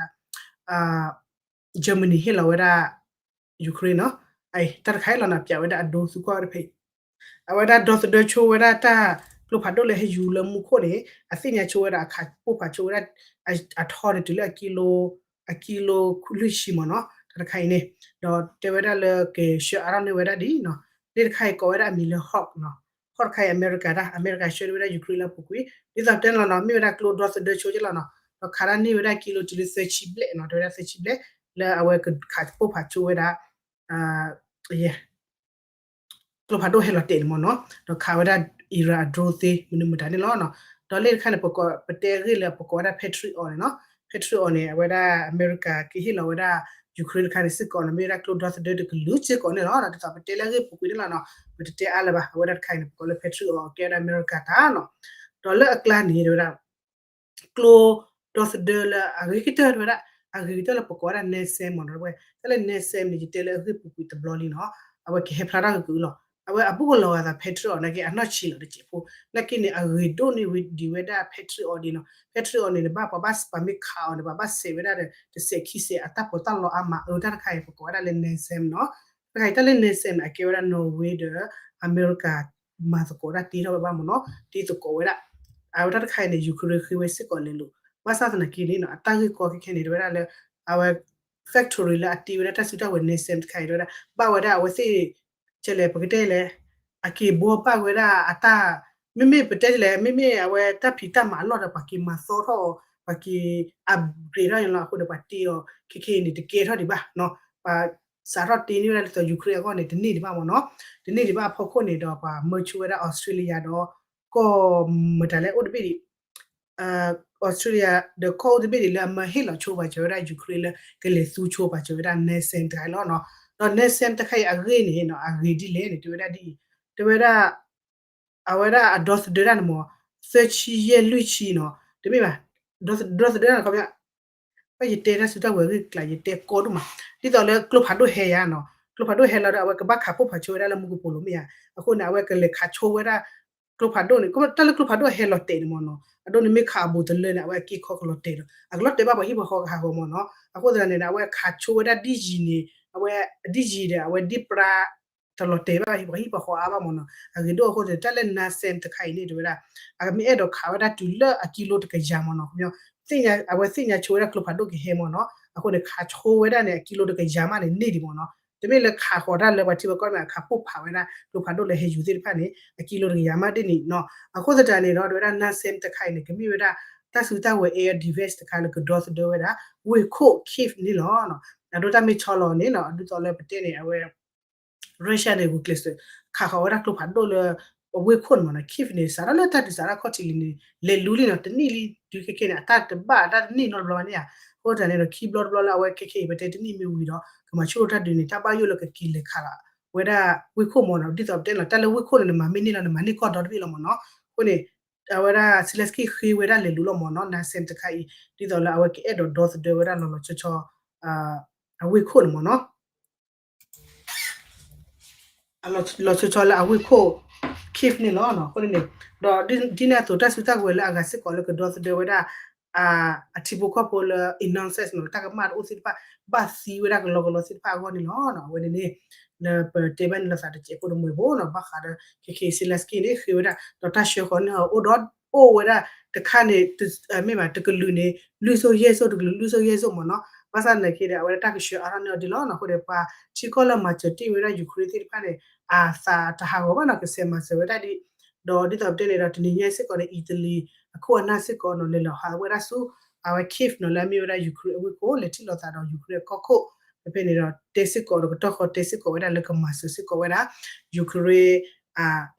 Germany ဟ့ၣ်လီၤဝဲဒၣ် Ukraine နီၤ. တၢ်တခါအံၤလီၤန့ၣ် ပၠးဝဲဒၣ်အဒိသူကွၢ်ဝဲဒၣ်ဖဲအံၤ အဝဲဒၣ်ဒီသဒၢဆိဝဲဒၣ်တၢ်ကျိဖးဒိၣ်လၢဟဲယူၤလၢမူခိၣ်န့ၣ် အသ့ၣ်ညါဆိဝဲဒၣ်အခးပိၢ်ဖးဆိဝဲဒၣ် အထီန့ၣ်တုၤလၢအကံလိ အကံလိလွံၢ်ဆံမ့ၢ်နီၤ. တၢ်တခါအံၤန့ၣ် ဒီးတဲဝဲဒၣ်လၢကဆှၢအါထီၣ်န့ၢ်ဝဲဒၣ်ဒ်နီၤ. လၢတခါအံၤကိးဝဲဒၣ်အမံၤလၢ Hawk နီၤ. Hawk တခါအံၤ အမဲရကၤတၢ် အမဲရကၤဆှၢဝဲဒၣ် Ukraine လၢအပူၤကွံာ် ဒ်သိးပတဲန့ၣ်လီၤနီၤ. မ့ၢ်ဝဲဒၣ်ကျိဒီသဒၢဆိက့လီၤနီၤ. ဒီးခးဒၣ်န့ၢ်ဝဲဒၣ်ကံလိတုၤလၢသၢဆံဘျဲၣ်နီၤ. တဲဝဲဒၣ်သၢဆံဘျဲၣ် လၢအဝဲခးပိၢ်ဖးဆိဝဲဒၣ် ကျိဖးဒိၣ်ဟဲလီၤတဲာ်န့ၣ်မ့ၢ်နီၤ. ဒီးခးဝဲဒၣ် Iran အ drone သ့ မနုၤမတၤန့ၣ်လီၤနီၤ. ဒီးလၢတခါန့ၣ် ပတဲအဂ့ၢ်လၢပကိးဝဲဒၣ် Patriot န့ၣ်နီၤ. Patriot န့ၣ် အဝဲဒၣ်အမဲရကၤကဟ့ၣ်လီၤဝဲဒၣ် Ukraine တခါန့ၣ်စ့ၢ်ကီးနီၤ. မ့ၢ်ဝဲဒၣ်ကျိဒီသဒၢတကလုာ်စ့ၢ်ကီးန့ၣ်လီၤ. ဒ်သိးပတဲလၢအဂ့ၢ်ပူၤကွံာ်န့ၣ်လီၤနီၤ. ပတတဲအါလၢၤဘၣ်. အဝဲဒၣ်တခါအံၤန့ၣ် ပကိးလၢ Patriot ကဲဝဲဒၣ်အမဲရကၤတၢ်နီၤ. ဒီးလၢအကျါန့ၣ် တဲဝဲဒၣ် ကျိဒီသဒၢလၢအဂ့ၤကတၢၢ် တဲဝဲဒၣ် အဂ့ၤကတၢၢ်လၢပကိးဝဲဒၣ် NASAMS မ့ၢ်နီၤ. တၢ်လၢ NASAMS န့ၣ် ယတဲလၢအဂ့ၢ်ပူၤကွံာ်တဘျီလံနီၤ. အဝဲကဟဲဖျါထီၣ်ကကုာ်လီၤ. အဝဲအဘူးကလီၤဂာ်သး Patriot နာ်က့ အနီၢ်ဆံးလီၤတစဲးဖိ. နာ်က့န့ၣ် အဂ့ၤဒိၣ်န့ၢ်ဝဲဒံးဝဲဒၣ် Patriot ဒ်နီၤ. Patriot န့ၣ် နဘၣ်ပှၤဘၣ်ပာ်မ့ၢ်ခးအီၤန့ၣ် ပှၤဘၣ်စဲးဝဲဒၣ်ဒီး တစဲးခံစဲးအတၢ်ပီးတၢ်လီအါမး အၢ တၢ်တခါအံၤ ပကိးဝဲဒၣ်လၢ NASAMS နီၤ. တၢ်တခါအံၤ တၢ်လၢ NASAMS န့ၣ် အကဲဝဲဒၣ် Norway ဒီး အမဲရကၤ မၤသကိးတၢ်တ့ထီၣ်ဝဲဘၣ်မ့ၢ်နီၤ, တ့သကိးဝဲဒၣ်. အဝဲတၢ်တခါအံၤန့ၣ် Ukraine ဃ့ဝဲစ့ၢ်ကီးလဲၤလိာ်, ဘၣ်ဆၣ်သနာ်က့န့ၣ်နီၤ အတၢ်ဂ့ၢ်ကီခဲခဲန့ၣ် တဲဝဲဒၣ်လၢ အဝဲ factory လၢအတ့ဝဲဒၣ်တၢ်စုတၢ်ဝဲၤ NASAMS တခါအံၤ တဲဝဲဒၣ် ဘၣ်ဝဲဒၣ်အဝဲသ့ၣ် ကဲလဲၣ် ပကတဲလဲၣ် အက့ၤဘှီဘၣ်ဝဲဒၣ်အတၢ်, မ့မ့ၢ်ပတဲလဲၣ် မ့မ့ၢ်အဝဲတၢ်ဖံးတၢ်မၤအလီၢ်ဒီး ပှၤက့ၤမၤသီထီၣ်အီၤ, ပှၤက့ၤ upgrade ထီၣ်န့ၣ်လီၤ. အဃိန့ၣ် ပှၤတ့အီၤ ခဲခဲအံၤန့ၣ် တကဲထီၣ်ဒံးဘၣ်နီၤ. ပှၤစးထီၣ်တ့န့ၢ်ဝဲဒၣ်ဒ်သိး Ukraine အဂီၢ်န့ၣ် တန့ၢ်ဒံးဘၣ်မ့ၢ်နီၤ. တန့ၢ်ဒံးဘၣ်အဖီခိၣ်န့ၣ်ဒီး ပှၤမၢဆိဝဲဒၣ် Australia ဒီး ကီၢ်မတၤလဲၣ်အိၣ်တဘ့ၣ်ဒံး Australia ဒီးကီၢ်အိၣ်တဘ့ၣ်ဒံးလၢအမၢဟ့ၣ်လီၤဆိပာ်စၢၤဝဲဒၣ် Ukraine လၢကလဲၤသူဆိပာ်စၢၤဝဲဒၣ် NASAMS တခါအံၤလီၤနီၤ. ဒီး NASAMS တခါအံၤအဂ့ၢ်န့ၣ်နီၤ အဂ့ၤဒ်လဲၣ်န့ၣ် တဲဝဲဒၣ်ဒ်အံၤ, တဲဝဲဒၣ် အဝဲဒၣ်အဒီသဒၢတၢ်န့ၣ်မ့ၢ် သၢဆံယဲၢ်လွံၢ်ဆံနီၤ, တမ့ၢ်ဘၣ်, ဒီသဒၢတၢ်န့ၣ်ခီပညီ ဘၣ်ယတဲတၢ်စုတၢ်ဝဲၤဂ့ၢ်ကျါ ယတဲကီဒိၣ်မး, ဒ်သိးလၢကျိဖးဒိၣ်ဟဲယၤနီၤ, ကျိဖးဒိၣ်ဟဲလီၤဒီး အဝဲကဘၣ်ခးပိၢ်ဖးဆိဝဲဒၣ်လၢမူကပိာ်လိၤမ့ၢ်ဧါ, အဃိန့ၣ် အဝဲကလဲၤခးဆိဝဲဒၣ် ကျိဖးဒိၣ်န့ၣ် တၢ်လၢကျိဖးဒိၣ်ဟဲလီၤတဲာ်န့ၣ်မ့ၢ်နီၤ, အဒိန့ၣ်မ့ၢ်ခးအဘူးတလၢန့ၣ် အဝဲအက့ခီကလီၤတဲာ်ဒီး အကလီၤတဲာ်ဘၣ်ပှၤဟံၣ်ပှၤဃီကဟးဂီၤမ့ၢ်နီၤ, အဃိသတးန့ၣ် အဝဲခးဆိဝဲဒၣ်ဒ်ယံၤန့ၣ် အဝဲဒ်ယံၤဒီး အဝဲဒ်ပြါ တလီၤတဲာ်ဘၣ်ပှၤဟံၣ်ပှၤဃီအါဘၣ်မ့ၢ်နီၤ, အဂ့ၤဒိၣ်အဃိသတး တၢ်လၢ NASAMS တခါအံၤန့ၣ် တဲဝဲဒၣ် အမ့ၢ်အဲၣ်ဒိးခးဝဲဒၣ်တုၤလၢအကံလိတကယၤမ့ၢ်နီၤ, ခီပညီ သ့ၣ်ညါ အဝဲသ့ၣ်ညါဆိဝဲဒၣ်ကျိဖးဒိၣ်ကဟဲမ့ၢ်နီၤ, အဃိန့ၣ် ခးဆိဝဲဒၣ်န့ၣ် အကံလိတကယၤမးန့ၣ် န့ၢ်ဒံးမ့ၢ်နီၤ, တမ့ၢ်လၢခးဃီၤတၢ်လၢပှၤထံပှၤကီၢ်မ့ၢ် အခးပိၢ်ဖးဝဲဒၣ် ကျိဖးဒိၣ်လၢဟဲယူၤသ့ၣ်တဖၣ်န့ၣ် အကံလိတကယၤမးဒ်န့ၣ်နီၤ, အဃိသတးန့ၣ်ဒီး တဲဝဲဒၣ် NASAMS တခါအံၤန့ၣ် ကမ့ၢ်ဝဲဒၣ် တၢ်စုတၢ်ဝဲၤ air defense တခါလၢကဒီသဒၢဝဲဒၣ် ဝ့ၢ်ခိၣ် Kyiv န့ၣ်လီၤ. အဒိတၢ်မ့ၢ်ဆီလီၤန့ၣ်နီၤ ဒ်သိးလၢပတဲန့ၣ် အဝဲ Russia န့ၣ် ဂုာ်ကျဲးစၢး ခးဃီၤဝဲဒၣ်ကျိဖးဒိၣ်လၢ ဝ့ၢ်ခိၣ်န့ၣ်မ့ၢ်နီၤ, Kyiv န့ၣ် စးထီၣ်လၢတၢ်ဒုးစးထီၣ်ခီၣ်ထံးလံန့ၣ် လဲၤလူလံနီၤ, တနံၣ်လံ တုၤခဲခဲန့ၣ် အတၢ်တဘၣ်တၢ်တန့ၢ်နီတဘျီဘၣ်န့ၣ်ဧါ, အဃိသတးန့ၣ်ဒီး ခံဘျီတဘျီလၢအဝဲခဲခဲအံၤ ပတဲတနံၣ်မ့ၢ်ဝံၤဒီး ကမၤဆူၣ်ထီၣ်တၢ်ဒုးန့ၣ် တၢ်ဘၣ်ယိၣ်လၢကက့ၤလဲၤခးလီၤဝဲဒၣ်ဝ့ၢ်ခိၣ်မ့ၢ်နီၤ, ဒ်သိးပတဲလီၤ တၢ်လၢဝ့ၢ်ခိၣ်န့ၣ် နမၤမ့ၢ်န့ၢ်လီၤ နမၤန့ၢ်ကီၢ်ဒီတဘ့ၣ်လီၤမ့ၢ်နီၤ, အဃိန့ၣ် အဝဲဒၣ် Zelensky ဃ့ဝဲဒၣ်လဲၤလူလီၤမ့ၢ်နီၤ, NASAMS တခါအံၤ ဒ်သိးလၢအဝဲကအဲၣ်ဒိးဒီသဒၢဝဲဒၣ်လီၤလီၤဆီဆီ အဝ့ၢ်ခိၣ်န့ၣ်မ့ၢ်နီၤ, လီၤဆီဆီလၢအဝ့ၢ်ခိၣ် Kyiv န့ၣ်လီၤ. အဃိန့ၣ် ဒီးဒ်န့ၣ်အသိး တၢ်စုတၢ်ကဝဲၤလၢအဂၤစ့ၢ်ကီးလၢကဒီသဒၢဝဲဒၣ် အထံဖိကီၢ်ဖိလၢ innocent မ့ၢ်နီၤ တၢ်ကမၣ်တအိၣ်သ့ၣ်တဖၣ် ဘၣ်သံဝဲဒၣ်ကလီကလီသ့ၣ်တဖၣ်အဂီၢ်န့ၣ်လီၤ. အဝဲန့ၣ်န့ၣ် လၢပတဲဘၣ်န့ၣ်လီၤသးတစဲးဖိတမှဲၤဖိနီၤ ဘၣ်ဃးဒီး ခဲခဲအံၤ Zelensky န့ၣ် ဃ့ဝဲဒၣ် ဒီးတၢ်ဆှၢဃီၤန့ၢ်အီၤအိၣ်ဒီး အိၣ်ဝဲဒၣ်တခါန့ၣ် မ့ၢ်ဘၣ် တကလုာ်န့ၣ် လွံၢ်စိၣ်ယဲၢ်စိၣ် တကလုာ် လွံၢ်စိၣ်ယဲၢ်စိၣ်မ့ၢ်နီၤ. ဘၣ်ဆၣ်သနာ်က့ဒီး အဝဲဒၣ်တၢ်ကဆှၢအါထီၣ်န့ၢ်အီၤဒ်လီၤနီၤ. အဃိဒီး ပှၤထံကီၢ်လၢမၤစၢၤတ့ၢ်ဝဲဒၣ် Ukraine သ့ၣ်တဖၣ်န့ၣ် အသးတဟးဂီၤဘၣ်နီၤ ကဆဲးမၤစၢၤဝဲဒၣ်ဒ် ဒီးဒ်သိးပတဲန့ၣ်ဒီး တနံၤညါစ့ၢ်ကီးန့ၣ် Italy အခိၣ်အနၢ်စ့ၢ်ကီးနီၤ လဲၤလီၤဟးဝဲဒၣ်ဆူ အဝဲ Kyiv နီၤ လၢအမ့ၢ်ဝဲဒၣ် Ukraine အဝ့ၢ်ခိၣ် လဲၤထံၣ်လိာ်သးဒီး Ukraine အကီၢ်ခိၣ် ဖဲဖဲန့ၣ်ဒီး တဲစ့ၢ်ကီးဒီး ကတီၢ်ဃီတဲစ့ၢ်ကီးဝဲဒၣ်လၢကမၤစၢၤစ့ၢ်ကီးဝဲဒၣ် Ukraine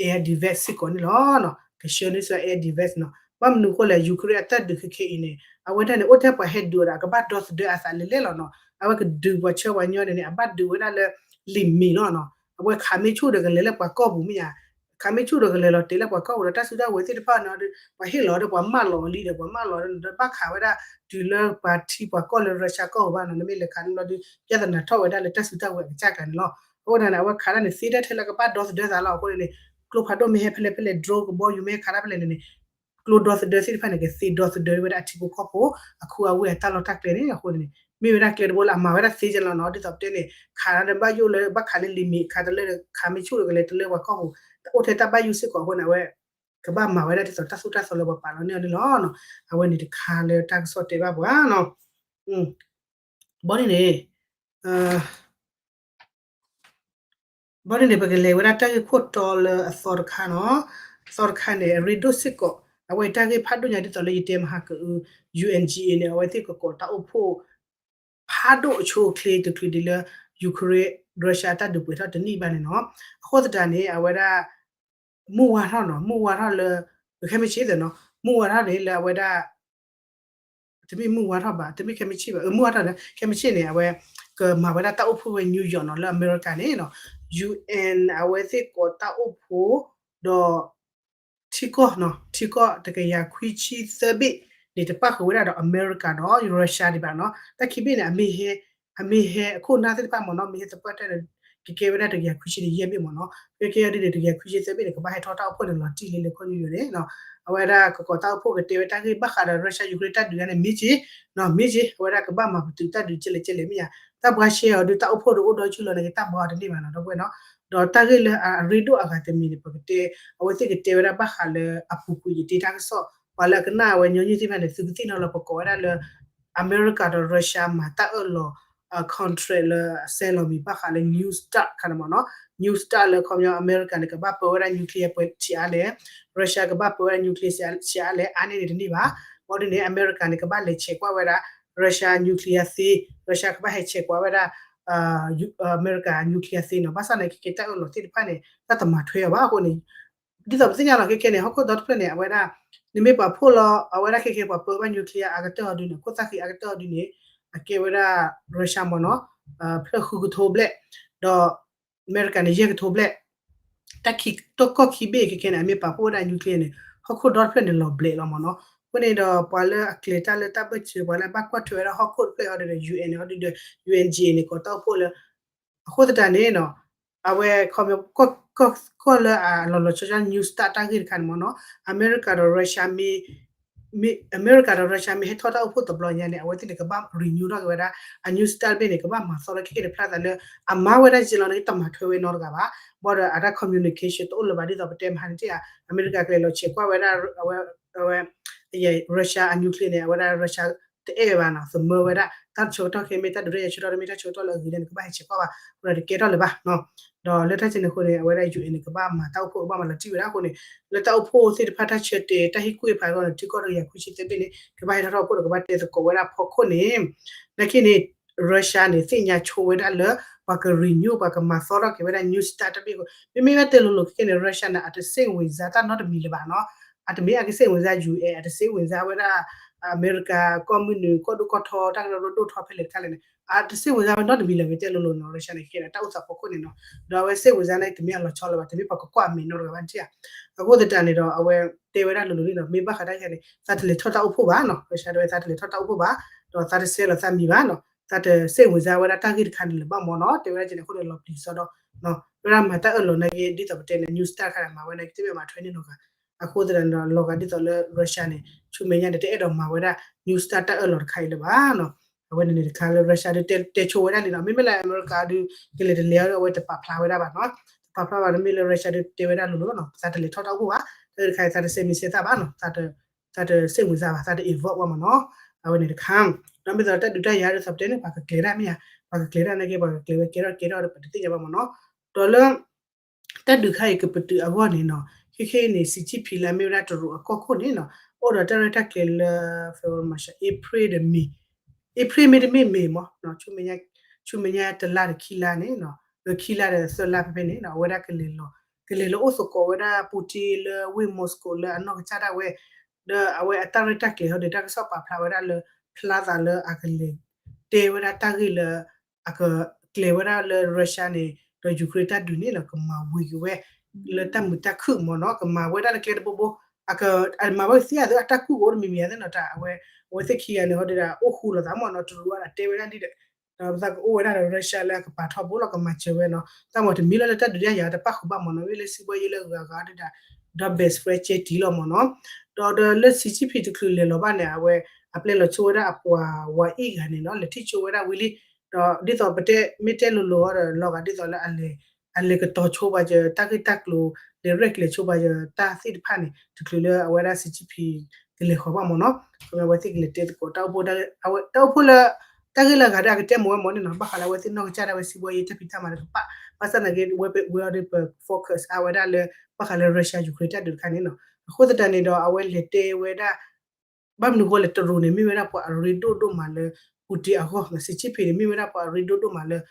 air defense စ့ၢ်ကီးန့ၣ်လီၤ. ကဆှၢန့ၢ်စ့ၢ် air defense နီၤ. ဘၣ်မနုၤအဃိလဲၣ် Ukraine အတၢ်ဒုးခဲခဲအံၤန့ၣ် အဝဲဒၣ်န့ၣ် အိၣ်ထဲပှၤဟဲဒုးအီၤဒီး အကဘၣ်ဒီသဒၢအသးလဲၤလဲၣ်လီၤနီၤ. အဝဲကဒုးပှၤဆှၢပှၤညီန့ၣ်န့ၣ် အဘၣ်ဒုးဝဲဒၣ်လၢ လံာ်မ့ၢ်လီၤနီၤ. အဝဲခးမ့ၢ်ဆူၣ်ဒီးကလဲၤလၢပှၤကီၢ်ပူၤမ့ၢ်ဧါ ခးမ့ၢ်ဆူၣ်ဒီးကလဲၤလီၤတဲာ်လၢပှၤကီၢ်ပူၤဒီး တၢ်စုတၢ်ဝဲၤသ့ၣ်တဖၣ်န့ၣ်ဒီး ပှၤဟ့ၣ်လီၤဒီးပှၤမၢလီၤအီၤလံဒီး ပှၤမၢလီၤဒီး ဘၣ်ခးဝဲဒၣ်တုၤလၢပှၤထံပှၤကီၢ်လၢ Russia ကီၢ်ပူၤဘၣ်နီၤ. နမ့ၢ်လဲၤခးန့ၣ်ဘျီဒီး ပြဿနာထီၣ်ဝဲဒၣ်လၢတၢ်စုတၢ်ဝဲၤအကစၢ်ကျါန့ၣ်လီၤ. အဃိန့ၣ် အဝဲခးဒၣ်န့ၣ် သ့ဒၣ်ထဲလၢကဘၣ်ဒီသဒၢသးလီၤ. အဃိန့ၣ်န့ၣ် ကျိဖးဒိၣ်မ့ၢ်ဟဲဖဲလဲၣ်ဖဲလဲၣ် drone ကဘီယူၤမ့ၢ်ဟဲခးဒၣ်ဖဲလဲၣ်န့ၣ်န့ၣ် ကျိဒီသဒၢသ့ၣ်တဖၣ်န့ၣ် ကသ့ဒီသဒၢဝဲဒၣ်အထံဖိကီၢ်ဖိ အခူအဝ့ၢ်အတၢ်လီၢ်တၢ်ကျဲန့ၣ်. အဃိန့ၣ်န့ၣ် မ့ၢ်ဝဲဒၣ်ကျဲတဘိလၢအမၤဝဲဒၣ်သ့ကဲလီၤနီၤ. ဒ်သိးပတဲန့ၣ် ခးဒၣ်ဒီးဘၣ်ယိၣ်လၢဘၣ်ခးလၢလံာ်မ့ၢ်ခးတလၢ ခးမ့ၢ်ဆူၣ်ဒီးကလဲၤတလၢပှၤကီၢ်ပူၤ တအိၣ်ထဲတၢ်ဘၣ်ယိၣ်စ့ၢ်ကီး. အဃိန့ၣ် အဝဲ ကဘၣ်မၤဝဲဒၣ်ဒ်သိးတၢ်သိၣ်တၢ်သီလၢပှၤပာ်လီၤန့ၢ်အီၤန့ၣ်လီၤ. အဝဲန့ၣ်တခါလၢတၢ်ကစီၣ်တဲဘၣ်ပှၤနီၤ. ဘီဒ်န့ၣ် ဘီဒ်န့ၣ် ပကလဲၤဝဲဒၣ်တၢ်ဂ့ၢ်ခိၣ်တီလၢအသီတခါနီၤ. အသီတခါန့ၣ် အရ့ဒိၣ်စ့ၢ်ကီး အဝဲတၢ်ဂ့ၢ်ဖးဒိၣ်ညါဒ်သိးလၢယတဲမဟါကအု ယူၣ်အၣ်အၣ်ကၠီၣ်အ့န့ၣ် အဝဲသ့ၣ်ကကိးတၢ်အိၣ်ဖှိၣ် ဖးဒိၣ်အဆိအချ့တချုးဒံးလၢ Ukraine Russia တၢ်ဒုးပှဲၤထီၣ်တနံၣ်ဘၣ်န့ၣ်နီၤ. အဃိသတးန့ၣ် အဝဲဒၣ် မုၢ်ဝါထီၣ်နီၤ, မုၢ်ဝါထီၣ်လၢ ခဲမုၢ်ဆ့ၣ်သ့ၣ်နီၤ, မုၢ်ဝါထီၣ်န့ၣ်လၢအဝဲဒၣ် တမ့ၢ်မုၢ်ဝါထီၣ်ဘၣ်, တမ့ၢ်ခဲမုၢ်ဆ့ၣ်ဘၣ်, မုၢ်ဝါထီၣ်လၢ ခဲမုၢ်ဆ့ၣ်န့ၣ် အဝဲ ကမၤဝဲဒၣ်တၢ်အိၣ်ဖှိၣ်ဝဲ New York နီၤ, လၢအမဲရကၤန့ၣ်နီၤ, ယူၣ်အၣ် အဝဲသ့ၣ်ကိးတၢ်အိၣ်ဖှိၣ် ဒီး ထံကီၢ်နီၤ, ထံကီၢ်တကယၤခွံဆံသၢဘ့ၣ်န့ၣ် တပၣ်ဃုာ်ဝဲဒၣ်ဒီးအမဲရကၤဒီး Russia ဒံးဘၣ်နီၤ. တၢ်ခံဘ့ၣ်န့ၣ် အမ့ၢ်ဟဲ အမ့ၢ်ဟဲအခိၣ်နၢ်သ့ၣ်တဖၣ်မ့ၢ်နီၤ, မ့ၢ်ဟဲသပှၢ်တၢၢ်န့ၣ် ကကဲဝဲဒၣ်တကယၤခွံဆံန့ၣ် ယဲၢ်ဘ့ၣ်မ့ၢ်နီၤ. ကဲကဲဒ်န့ၣ် တကယၤခွံဆံသၢဘ့ၣ်န့ၣ် ကဘၣ်ဟဲထီၣ်တၢ်အိၣ်ဖှိၣ်န့ၣ် လီၤတံၢ်လံလၢခီၣ်နံၤယိာ်န့ၣ်နီၤ. အဝဲဒၣ်ကကိးတၢ်အိၣ်ဖှိၣ်ကတဲဝဲတၢ်ဂ့ၢ်ဘၣ်ဃးဒီး Russia Ukraine တၢ်ဒုးန့ၣ် မ့ၢ်က့ၤ နီၤ, မ့ၢ်က့ၤ အဝဲဒၣ်ကဘၣ်မၤပတုာ်တၢ်ဒုးကဲလဲၣ်ကဲလဲၣ်မ့ၢ်ယါ, တၢ်ဘှါရှဲအီၤဒီးတၢ်အိၣ်ဖှိၣ်ဒီးအိၣ်ဒီးဆူၣ်လီၤန့ၣ် တၢ်ဘှါအီၤတန့ၢ်ဘၣ်နီၤ ဒီပုၢ်ဝဲၢ်နီၤ. ဒီးတၢ်ဂ့ၢ်လၢအရ့ဒိၣ်အဂၤတမံၤန့ၣ် ပကတဲ အဝဲသ့ၣ်ကတဲဝဲဒၣ်ဘၣ်ဃးလၢအပူၤကွံာ်ယတ့တၢ်ကစီၣ် ပှၤလၢအကနၣ်ဝဲညီနုၢ်သ့ၣ်တဖၣ်န့ၣ် သုကသ့ၣ်နီၣ်လၢပကိးဝဲဒၣ်လၢ အမဲရကၤဒီး Russia မၤတၢ်အၢၣ်လီၤ contract လၢအဆဲးလီၤမံၤဘၣ်ဃးလၢ New START ခါန့ၣ်မ့ၢ်နီၤ, New START လၢခီပညီအမဲရကၤန့ၣ် ကဘၣ်ပၢဝဲဒၣ် nuclear ပှဲၤဆံးအါလဲၣ်, Russia ကဘၣ်ပၢဝဲဒၣ် nuclear ဆံးအါလဲၣ် အါန့ၢ်န့ၣ်တန့ၢ်ဘၣ်. ဘီဒ်န့ၣ် အမဲရကၤန့ၣ် ကဘၣ်လဲၤဆဲးကွၢ်ဝဲဒၣ် Russia nuclear သ့, Russia ကဘၣ်ဟဲဆဲးကွၢ်ဝဲဒၣ် အမဲရကၤ nuclear သ့နီၤ, ဘၣ်ဆၣ်န့ၣ် ခဲကဲတၢ်အၢၣ်လီၤသ့ၣ်တဖၣ်န့ၣ် တၢ်တမၤထွဲအီၤဘၣ်အဃိန့ၣ် ဒ်သိးပသ့ၣ်ညါလီၤခဲကဲန့ၣ် ဟီၣ်ခိၣ်ဒီတဖျၢၣ်န့ၣ် အဝဲဒၣ် နမ့ၢ်ပှၤဖှိၣ်လီၤ အဝဲဒၣ်ခဲကဲပှၤပၢဘၣ် nuclear အကတၢၢ်အီၤဒုန့ၣ် အခိၣ်သၣ်ဃံးအကတၢၢ်အီၤဒုန့ၣ် အကဲဝဲဒၣ် Russia မ့ၢ်နီၤ, ဖျၢၣ်ဃုကထိဘျဲၣ်, ဒီး အမဲရကၤန့ၣ် ယဲၢ်ကထိဘျဲၣ်, တၢ်ခံတီၢ်ကီၢ်ခံဘ့ၣ်ခဲကဲန့ၣ် အမ့ၢ်ပာ်ဖှိၣ်ဝဲဒၣ် nuclear န့ၣ် ဟီၣ်ခိၣ်ဒီတဖျၢၣ်န့ၣ် လီၤဘျဲးလီၤမ့ၢ်နီၤ. အဃိန့ၣ်ဒီး ပှၤလၢအကျဲၤတၢ်လၢတၢ်ဘၢၣ်စၢၤ ပှၤလၢအဘၣ်ကွၢ်ထွဲဝဲဒၣ်ဟီၣ်ခိၣ်တဖျၢၣ်အီၤဒီး ယူၣ်အၣ်န့ၣ် အီၤဒုဒီး ယူၣ်အၣ်ကၠီၣ်အ့န့ၣ် ကိးတၢ်အိၣ်ဖှိၣ်လၢ အဃိသတးန့ၣ်နီၤ အဝဲ ခီ ကီၢ်လၢအလီၤလီၤဆီဆီ New START တၢ်ဂ့ၢ်တခါန့ၣ်မ့ၢ်နီၤ အမဲရကၤဒီး Russia မ့ၢ် အမဲရကၤဒီး Russia မ့ၢ်ဟဲထီၣ်တၢ်အိၣ်ဖှိၣ်တဘျီညါန့ၣ် အဝဲသ့ၣ်န့ၣ် ကဘၣ် renew ထီၣ်က့ၤဝဲဒၣ် အ New START ဘ့ၣ်န့ၣ် ကဘၣ်မၤသီထီၣ်ခဲကဲတဖျါသးလၢ အမၤဝဲဒၣ်ယဲလီၤန့ၣ် တမၤထွဲဝဲနီတဂၤဘၣ်. ဘၣ်ဒီးအတၢ် communication တအိၣ်လၢၤဘၣ် ဒ်သိးပတဲမဟါန့ၣ်ဧါ, အမဲရကၤကလဲၤလီၤဆဲးကွၢ်ဝဲဒၣ် အဝဲ အဝဲ Russia အ nuclear န့ၣ် အဝဲဒၣ် Russia တအဲၣ်ဝဲဘၣ်နီၤ, သမၢဝဲဒၣ် တၢ်တဆၢကတီၢ်ခဲမ့ၢ်တၢ်ဒုးတၢ်ယၤဆၢကတီၢ် တမ့ၢ်တၢ်ဆၢကတီၢ်လၢအဂ့ၤန့ၣ် နကဘၣ်ဟဲဆဲးကွၢ်ဘၣ်, အဃိဒီးတကဲထီၣ်လၢၤဘၣ်နီၤ. ဒီးလၢတၢ်စဲန့ၣ်အဃိန့ၣ် အဝဲဒၣ် ယူၣ်အၣ်န့ၣ် ကဘၣ်မၤတၢ်အိၣ်ဖှိၣ် ကဘၣ်မၤလီၤတံၢ်ဝဲဒၣ်အဃိန့ၣ် လၢတၢ်အိၣ်ဖှိၣ်သ့ၣ်တဖၣ်တၢ်ဆၢတဲာ် တၢ်ဟ့ၣ်ကူၣ်ဟ့ၣ်ဖးအဂီၢ်န့ၣ် ထံကီၢ်တကယၤခွံဆံသၢဘ့ၣ်န့ၣ် ကဘၣ်ဟဲထီၣ်တၢ်အိၣ်ဖှိၣ်ဒီး ကဘၣ်တဲသကိးဝဲဒၣ်ဖီခိၣ်န့ၣ် နာ်က့န့ၣ် Russia န့ၣ် သ့ၣ်ညါဆိဝဲဒၣ်လၢ ပှၤက renew ပှၤကမၤသီထီၣ်က့ၤဝဲဒၣ် New START တၢ်ဘ့ၣ်အဃိ မ့မ့ၢ်ဝဲတဲလိၤလိၤခဲကဲန့ၣ် Russia န့ၣ် အတစိတ်ဝင်စားတၢ်နီတမံၤလၢၤဘၣ်နီၤ, အတမ့ၢ်အကစိတ်ဝင်စား ယူၣ်အၣ် အတစိတ်ဝင်စားဝဲဒၣ် အမဲရကၤ ကီၢ်မုၢ်နုာ် ကီၢ်ဒိၣ်ကီၢ်ထီ တၢ်ကရၢကရိဒိၣ်ထီဖဲလဲၣ်တခါလဲၣ်န့ၣ် အတစိတ်ဝင်စားဝဲနီတမံၤလၢၤ မ့ၢ်တဲလိၤလိၤနီၤ Russia န့ၣ် ခဲကဲန့ၣ် တၢ်အိၣ်သးဖီခိၣ်န့ၣ်နီၤ, ဒီးအဝဲစိတ်ဝင်စားန့ၣ် တမ့ၢ်အလီၤဆီလၢၤဘၣ် တမ့ၢ်ပှၤကကွၢ်အမဲာ်နီတဂၤဘၣ်န့ၣ်ဧါ. အဃိသတးန့ၣ်ဒီး အဝဲတဲဝဲဒၣ်လိၤလိၤန့ၣ်နီၤ မ့ၢ်ဘၣ်ဃးတၢ်ယၤန့ၣ် သးတလဲၤထီၣ်တၢ်အိၣ်ဖှိၣ်ဘၣ်နီၤ, Russia တဲဝဲသးတလဲၤထီၣ်တၢ်အိၣ်ဖှိၣ်ဘၣ်, ဒီးသးတဆဲးလီၤသးမံၤဘၣ်နီၤ, သးတစိတ်ဝင်စားဝဲဒၣ်တၢ်ဂ့ၢ်တခါန့ၣ်လၢၤဘၣ်မ့ၢ်နီၤ, တဲဝဲဒၣ်ကဲန့ၣ်အဃိန့ၣ် လီၤပျံၤစီဒီး တဲဝဲဒၣ်မၤတၢ်အၢၣ်လီၤနာ်က့ ဒ်သိးပတဲန့ၣ် New START တခါန့ၣ် မၤဝဲနာ်က့ တမ့ၢ်မၤထွဲန့ၢ်နီတဂၤ, အဃိသတးန့ၣ်ဒီး လီၤဂာ်ဒ်သိးလၢ Russia န့ၣ် ဆူမဲာ်ညါန့ၣ် တအဲၣ်ဒိးမၤဝဲဒၣ် New START တၢ်အၢၣ်လီၤတခါအံၤလၢၤဘၣ်နီၤ. အဝဲန့ၣ်န့ၣ်တခါလၢ Russia ဒုးတဲဆိဝဲဒၣ်လံနီၤ, မ့မ့ၢ်လၢအမဲရကၤဒုး ကလဲၤတလဲၤအီၤဒီး အဝဲတပာ်ဖျါဝဲဒၣ်ဘၣ်နီၤ, တပာ်ဖျါဘၣ် တမ့ၢ်လၢ Russia ဒုးတဲဝဲဒၣ်လိၤလိၤနီၤ, သးတလဲၤထီၣ်တၢ်အိၣ်ဖှိၣ်ဘၣ်, တၢ်တခါအံၤ သးတစဲးမံၤစဲးသၣ်ဘၣ်နီၤ, သးတစိတ်ဝင်စားဘၣ်, သးတ involve ဘၣ်မ့ၢ်နီၤ, အဝဲန့ၣ်တခါ, ဒီးမ့ၢ်သိးတၢ်ဒုးတၢ်ယၤဒ်သိးပတဲန့ၣ် ပှၤကကျဲၤတၢ်မ့ၢ်ဧါ, ပှၤကကျဲၤတၢ်နာ်က့ ပှၤကကျဲၤဝဲကဲထီၣ်ကဲထီၣ်ဒီး ပတသ့ၣ်ညါဘၣ်မ့ၢ်နီၤ, ဒီးလၢ တၢ်ဒုးခါအံၤကပတုာ်အဂီၢ်န့ၣ်နီၤ, ခဲခဲအံၤန့ၣ် Xi Jinping လၢအမ့ၢ်ဝဲဒၣ်တရူးအကီၢ်ခိၣ်န့ၣ်နီၤ, အိၣ်ဒီးတၢ်ရဲၣ်တၢ်ကျဲၤလၢ February March April ဒီး May, April May တမ့ၢ် May မ့ၢ်နီၤ, ဆူမဲာ်ညါတလါဒီးခံလါန့ၣ်နီၤ, ဒီးခံလါဒီးသၢလါဖဲဖဲန့ၣ်နီၤ, အဝဲဒၣ်ကလဲၤလီၤ, ကလဲၤလီၤအိၣ်သကိးဝဲဒၣ် Putin လၢဝ့ၢ် Moscow လၢအနီၢ်ကစၢ်ဒၣ်ဝဲ, ဒီးအဝဲအတၢ်ရဲၣ်တၢ်ကျဲၤဟီဒီးတၢ်ကစီၣ်ပာ်ဖျါဝဲဒၣ်လၢ ဖျါသးလၢအကလဲၤ တဲဝဲဒၣ်တၢ်ဂ့ၢ်လၢ အကကျဲၤဝဲဒၣ်လၢ Russia န့ၣ် ဒီး Ukraine တၢ်ဒုးန့ၣ်နီၤ ကမၤဝံၤက့ၤဝဲ လၢတၢ်မုာ်တၢ်ခုၣ်မ့ၢ်နီၤ ကမၤဝဲဒၣ်လၢကျဲတဘိဘိ အကမၤဝဲကသ့ဧါသ့ အတၢ်ကူၣ်ကအိၣ်တမံၤမံၤဧါသ့ၣ်နီၤ တၢ်အဝဲ အဝဲသ့ၣ်ခံဂၤန့ၣ် ဟီဒုးဒၣ် အိၣ်ဃူလိာ်သးမ့ၢ်နီၤ တရူးအတၢ်တဲဝဲဒၣ်ဒ်ဒီး ဒီးပသးကအိၣ်ဝဲဒၣ်ဒီး Russia လၢအကပာ်ထီဘိလီၤ ကမၤစၢၤဝဲနီၤ တၢ်မၤတမံၤလၢလၢတၢ်ဒုးတၢ်ယၤတပၣ်ဃုာ်ဘၣ်မ့ၢ်နီၤ မ့ၢ်လၢစံးဘှီယဲလၢဂၤဂၤဒုးဒၣ် ဒီး best friend ကဲတံၢ်လီၤမ့ၢ်နီၤ ဒီးဒီးလၢ Xi Jinping တချုးလဲၤလီၤဘၣ်န့ၣ် အဝဲ အပျဲလီၤဆိဝဲဒၣ်အပှၤဝၤအံၣ်ဂၤန့ၣ်နီၤ လဲၤထံၣ်ဆိဝဲဒၣ်ဝံၤလံ ဒီးဒ်သိးပတဲမ့ၢ်တဲလိၤလိၤအီၤဒီး လီၤဂာ်ဒ်သိးလၢ အလဲၤကတီၤဆိပှၤက တၢ်ဂ့ၢ်တၢ်ကျိၤ လဲၤရဲၣ်ကျဲၤဆိပှၤက တၢ်သ့ၣ်တဖၣ်န့ၣ် တချုးလၢအဝဲဒၣ် Xi Jinping ကလဲၤဃီၤဘၣ်မ့ၢ်နီၤ အဝဲသ့ၣ်ကလဲၤတဲသကိး တၢ်အိၣ်ဖှိၣ် တၢ်အိၣ်ဖှိၣ်လၢ တၢ်ဂ့ၢ်လၢအဂၤဒီးအကတဲမ့ၢ်ဝဲမ့ၢ်န့ၣ်နီၤ ဘၣ်ဃးလၢအဝဲသ့ၣ်နီၢ်ကစၢ်ဒၣ်ဝဲစံးဘှီယဲတၢ်ဖံးတၢ်မၤတကပၤ ဘၣ်ဆၣ်သနာ်က့ ဝဲပဝဲအီၤဒီးပ focus အါဝဲဒၣ်လၢ ဘၣ်ဃးလၢ Russia Ukraine တၢ်ဒုးတခါန့ၣ်နီၤ အဃိသတးန့ၣ်ဒီး အဝဲလဲၤတဲဝဲဒၣ် ဘၣ်မနုၤဃိလဲၣ် တရူးန့ၣ် မ့ၢ်ဝဲဒၣ်ပှၤအရ့ဒိၣ်ဒိၣ်မးလၢ Putin အဂီၢ် Xi Jinping န့ၣ် မ့ၢ်ဝဲဒၣ်ပှၤအရ့ဒိၣ်ဒိၣ်မးလၢ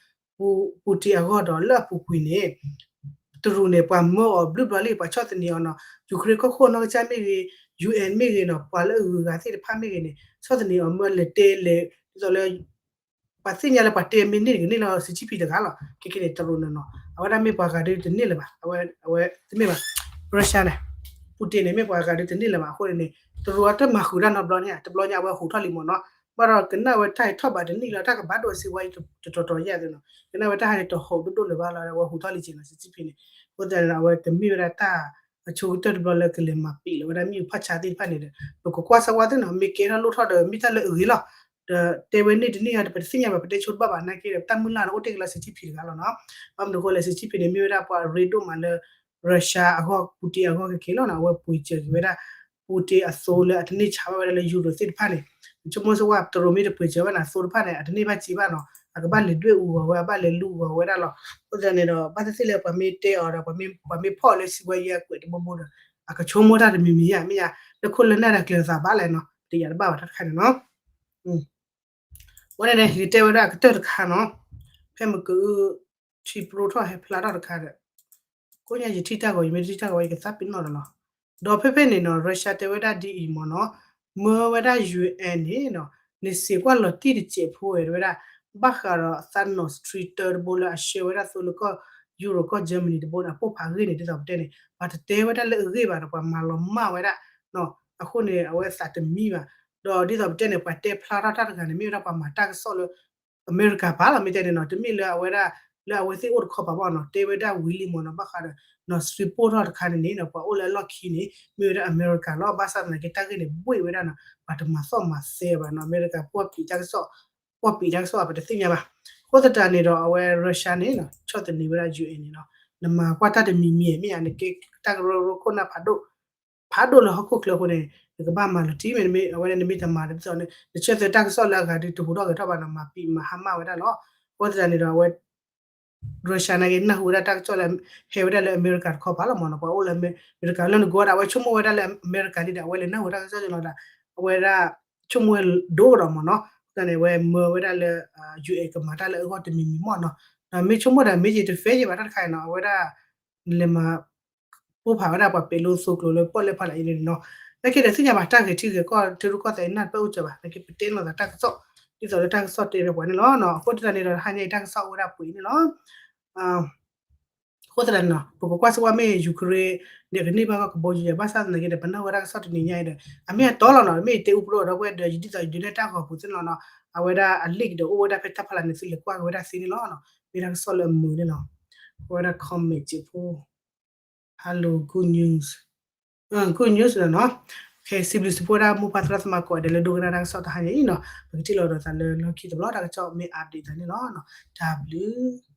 Putin အဂီၢ်ဒီးလၢအပူၤကွံာ်န့ၣ် တရူးန့ၣ် ပှၤမၢအီၤဘျုးဘျီလံ ပှၤဆီၣ်သနံးအီၤနီၤ Ukraine ကီၢ်ခိၣ်နီၢ်ကစၢ်မ့ၢ်ဂ့ၤ ယူၣ်အဲၣ် မ့ၢ်ဂ့ၤနီၤ ပှၤလၢအဂုၤအဂၤသ့ၣ်တဖၣ်မ့ၢ်ဂ့ၤန့ၣ် ဆီၣ်သနံးအီၤမၢလဲၤတဲလဲၤ ဒ်သိးလၢ ပှၤသ့ၣ်ညါလၢပှၤတဲမ့ၢ်န့ၢ်တကန့ၢ်လၢ Xi Jinping တဂၤလီၤ ခဲကနံၣ်န့ၣ် တရူးန့ၣ်နီၤ အဝဲဒၣ်မ့ၢ်ပှၤဂၤဒုးတန့ၢ်လၢၤဘၣ် အဝဲ အဝဲတမ့ၢ်ဘၣ် Russia န့ၣ် Putin န့ၣ် မ့ၢ်ပှၤဂၤဒုးတန့ၢ်လၢၤဘၣ် အဃိန့ၣ်န့ၣ် တရူးအတမၤဃုာ်တၢ်နီတဘျီန့ၣ် တဘျီညါအဝဲဟူးထီၣ်လံမ့ၢ်နီၤ ဘၣ်ဒီးကနၣ်ဝဲတၢ်ဟဲထီၣ်ဘးတနံၣ်လီၤ တၢ်ကဘၣ်ဒိစ့ဝဲတတီၤတီၤယဲၢ်သ့နီၤ ကနၣ်ဝဲတၢ်ဟဲန့ၣ်တဟူးဒိၣ်ဒိၣ်လၢၤဘၣ်လီၤ အဝဲဟူးထီၣ်လံက့ၤနီၤ Xi Jinping န့ၣ် အဃိသတးန့ၣ် အဝဲကမ့ၢ်ဝဲဒၣ်တၢ် အဆိကတၢၢ်တဘျီလၢကလဲၤမၤပံာ်လီၤဝဲဒၣ်မ့ၣ်အူဖးဆါသ့ၣ်တဖၣ်န့ၣ်ဒီး ပကကွၢ်စၢ်ဝါသ့ၣ်နီၤ မ့ၢ်ကဲထီၣ်လိၣ်ထီၣ်ဒီးမ့ၢ်တၢ်လၢအဂ့ၤလီၤ ဒီးတဲဝဲန့ၢ်တန့ၢ်အီၤဒီး ပတသ့ၣ်ညါဘၣ် ပတဲဆိတဘၣ်ဘၣ် နာ်က့ဒီး တၢ်မုၢ်လၢ်န့ၣ် အိၣ်တ့ၢ်က့ၤလၢ Xi Jinping တဂၤလီၤနီၤ ဘၣ်မနုၤအဃိလဲၣ် Xi Jinping န့ၣ် မ့ၢ်ဝဲဒၣ်ပှၤအရ့ဒိၣ်မးလၢ Russia အဂီၢ် Putin အဂီၢ်ကက့ၤလီၤနီၤ အဝဲပှ့ၤစၢၤက့ၤဝဲဒၣ် Putin အသိလၢအတန့ၢ်ဆါဘၣ်ဝဲဒၣ်လၢ Euro သ့ၣ်တဖၣ်န့ၣ် ဆိကမိၣ်စၢ်ဝါ တရူးမ့ၢ်တပှ့ၤစၢၤဘၣ်န့ၣ် အသိတဖၣ်န့ၣ် အတန့ၢ်ဘၣ်စ့ဘၣ်နီၤ အကဘၣ်လဲၤဒွဲၣ်အူဂီၤဝဲ အဘၣ်လဲၤလူအူဂီၤဝဲဒၣ်လီၤ အဃိသတးန့ၣ်ဒီး ဘၣ်သ့ၣ်သ့ၣ်လၢပှၤမ့ၢ်တဲအီၤဒီး ပှၤမ့ၢ်ဖီၣ်အီၤလၢစံးဝဲယဲအကွဲးတဘိဘိဒီး အကဆိကမိၣ်တၢ်တမံၤမံၤဧါ မ့ၢ်ယါ လၢခိၣ်လၢနၢ်ဒီးကျဲၤသးဘၣ်လဲၣ်နီၤ တယာ်တဘၣ်ဘၣ်တၢ်တခါန့ၣ်နီၤ ဝဲန့ၣ်န့ၣ် ယတဲဝဲဒၣ်အကတၢၢ်တခါနီၤ ဖဲမ့ၢ်ကအု ထံပြိထီၣ်ဟဲဖျါထီၣ်တခါဒီး ကိးညါယထံၣ်တၢ်ဂီၤ ယမ့ၢ်တထံၣ်တၢ်ဂီၤ ယကသးပ့ၤနီၣ်ဒီးလီၤ ဒီးဖဲဖဲန့ၣ်နီၤ Russia တဲဝဲဒၣ်ဒ်အံၤမ့ၢ်နီၤ မၢဝဲဒၣ် ယူၣ်အဲၣ် န့ၣ်နီၤ န့ၣ်စ့ၢ်ကွၢ်လီၤတံၢ်တစဲးဖိဝဲဒၣ် ဘၣ်ဃးဒီးသးနီၣ် street တၢတဘိလၢအဆှၢဝဲဒၣ်သိလၢကီၢ် Europe ကီၢ် Germany တဘိန့ၣ် အပိၢ်ဖးဂ့ၢ်န့ၣ် ဒ်သိးပတဲန့ၣ် ပှၤတတဲဝဲဒၣ်လၢအဂ့ၢ်ဘၣ်ဒီး ပှၤမၤလီၤမၢ်ဝဲဒၣ် အဃိန့ၣ် အဝဲသးတမံဘၣ် ဒီးဒ်သိးပတဲန့ၣ် ပှၤတဲဖျါထီၣ်တၢ်တဂၤန့ၣ် မ့ၢ်ဝဲဒၣ်ပှၤမၤတၢ်ကစီၣ်လၢ အမဲရကၤပၢ်လီၤ မ့ၢ်တဲန့ၣ်နီၤ တမ့ၢ်လၢအဝဲဒၣ် လၢအဝဲသ့ၣ်အိၣ်တခီပၤဘၣ်နီၤ တဲဝဲဒၣ်ဝံၤလံမ့ၢ်နီၤ ဘၣ်ဃးဒီး နီၢ်စံပိၢ်ထီၣ်တခါန့ၣ်န့ၣ်နီၤ ပှၤအိၣ်လၢအလီၢ်ခံန့ၣ် မ့ၢ်ဝဲဒၣ်အမဲရကၤလီၤ ဘၣ်ဆၣ်သနာ်က့ တၢ်ဂ့ၢ်န့ၣ်ဘှ့ၣ်ဝဲဒၣ်နီၤ ပှၤတမၤသီၣ်မၤသဲဘၣ်နီၤ အမဲရကၤပှီၢ်ပံးတၢ်ကစီၣ် ပှီၢ်ပံးတၢ်ကစီၣ် ပတသ့ၣ်ညါဘၣ် အဃိသတးန့ၣ်ဒီး အဝဲ Russia န့ၣ်နီၤ ဆီၣ်သနံးဝဲဒၣ် ယူၣ်အဲၣ် န့ၣ်နီၤ နမၤကွၢ်တၢ်တမံၤမံၤမ့ၢ်ဧါ နကဲတၢ်ကရၢကရိခိၣ်နၢ်ဖးဒိၣ် ဖးဒိၣ်လၢဟီၣ်ခိၣ်ချၢအဃိန့ၣ် နကဘၣ်မၤလီၤတံၢ်မ့ၢ် အဝဲဒၣ်နမ့ၢ်တမၤဒီး ဒ်သိးန့ၣ် နဆၢသၢတၢ်ကစီၣ်လၢအဂၤဒုးတဟူးထီၣ်ဂဲၤထီၣ်ဘၣ်နီၤ မၤပံာ်မၤဟါမၢ်ဝဲဒၣ်လီၤ အဃိသတးန့ၣ်ဒီး အဝဲ Russia နာ်က့ နၢ်ဟူဝဲဒၣ်တၢ်ကစီၣ်လၢ ဟဲဝဲဒၣ်လၢအမဲရကၤတခီပၤလီၤမ့ၢ်နီၤ ပှၤအိၣ်လၢအမဲရကၤလၢနကွၢ်ဒၣ် အဝဲဆိကမိၣ်ဝဲဒၣ်လၢအမဲရကၤလံဒီး အဝဲလဲၤနၢ်ဟူတၢ်ကစီၣ်လီၤဒီး အဝဲဒၣ် ဆိကမိၣ်ဝဲဒိၣ်ကဒီးမ့ၢ်နီၤ အဃိသတးန့ၣ် အဝဲမၢဝဲဒၣ်လၢ ယူၣ်အဲၣ် ကမၤတၢ်လၢအဂီၢ်တမံၤမံၤမ့ၢ်နီၤ ဒီးမ့ၢ်ဆိကမိၣ်ဒီး မ့ၢ်ယတဖဲယဘၣ်တၢ်တခါအံၤနီၤ အဝဲဒၣ် နလဲၤမၤ ပိၢ်ဖးဝဲဒၣ်ပှၤပဲာ်လိာ်သိကျိၤလၢပီၣ်လဲၣ်ဖီလာ်အံၤန့ၣ်နီၤ နာ်က့ဒီးသ့ၣ်ညါဘၣ်တၢ်ဂ့ၤထံဂ့ၤကီၢ် ထံရူၢ်ကီၢ်သဲးအံၤ နၢ်ပၢၢ်အိၣ်စၢၤဘၣ် နာ်က့ပတဲလိာ်သးတၢ်ကစီၣ် ဒ်သိးလၢတၢ်ကစီၣ်တဲဝဲပှၤန့ၣ်လီၤနီၤ အဃိသတးန့ၣ်ဒီး တဟါညါအံၤတၢ်ကစီၣ်အိၣ်ဝဲဒၣ်ပှဲၤန့ၣ်လီၤ အဃိသတးန့ၣ်နီၤ ပကကွၢ်စ့ၢ်ဝါမ့ၢ် Ukraine န့ၣ် ကန့ၢ်ဘၣ်ကီၢ် Crimea ဘၣ်ဆၣ်သနာ်က့ဒီး ပနၢ်ဟူဝဲဒၣ်တၢ်ကစီၣ်တနံၤညါအံၤဒီး အမ့ၢ်အတီလီၤနီၤ မ့ၢ်ယတဲအူပရိဒီပုၢ်ဝဲၢ်ဒီး ယဒ်သိးယဒုးနဲၣ်တၢ်ဂီၤပူၤသ့ၣ်န့ၣ်လီၤနီၤ အဝဲဒၣ်အ link ဒီးအိၣ်ဝဲဒၣ်ဖဲတၢ်ဖီလာ်န့ၣ် သုလဲၤကွၢ်က့ၤဝဲဒၣ်သ့န့ၣ်လီၤနီၤ မ့ၢ်တၢ်ကစီၣ်လၢအမုာ်န့ၣ်လီၤ အဝဲဒၣ် comment စ့ၢ်ဖိ Hello good news good news လီၤနီၤ စံးဘျုးစံးဖှိၣ်ဝဲဒၣ်မိၢ်ပၢ်သရၣ်သမါကိးဂၤဒဲးလၢဒိကနၣ်တၢ်ကစီၣ်တဟါညါအံၤနီၤ ပကထံၣ်လိာ်ဒီးသးလၢလီၢ်ခံတဘျီတၢ်ကစီၣ်မ့ၢ် update သးန့ၣ်လီၤ တၢ်ဘျုး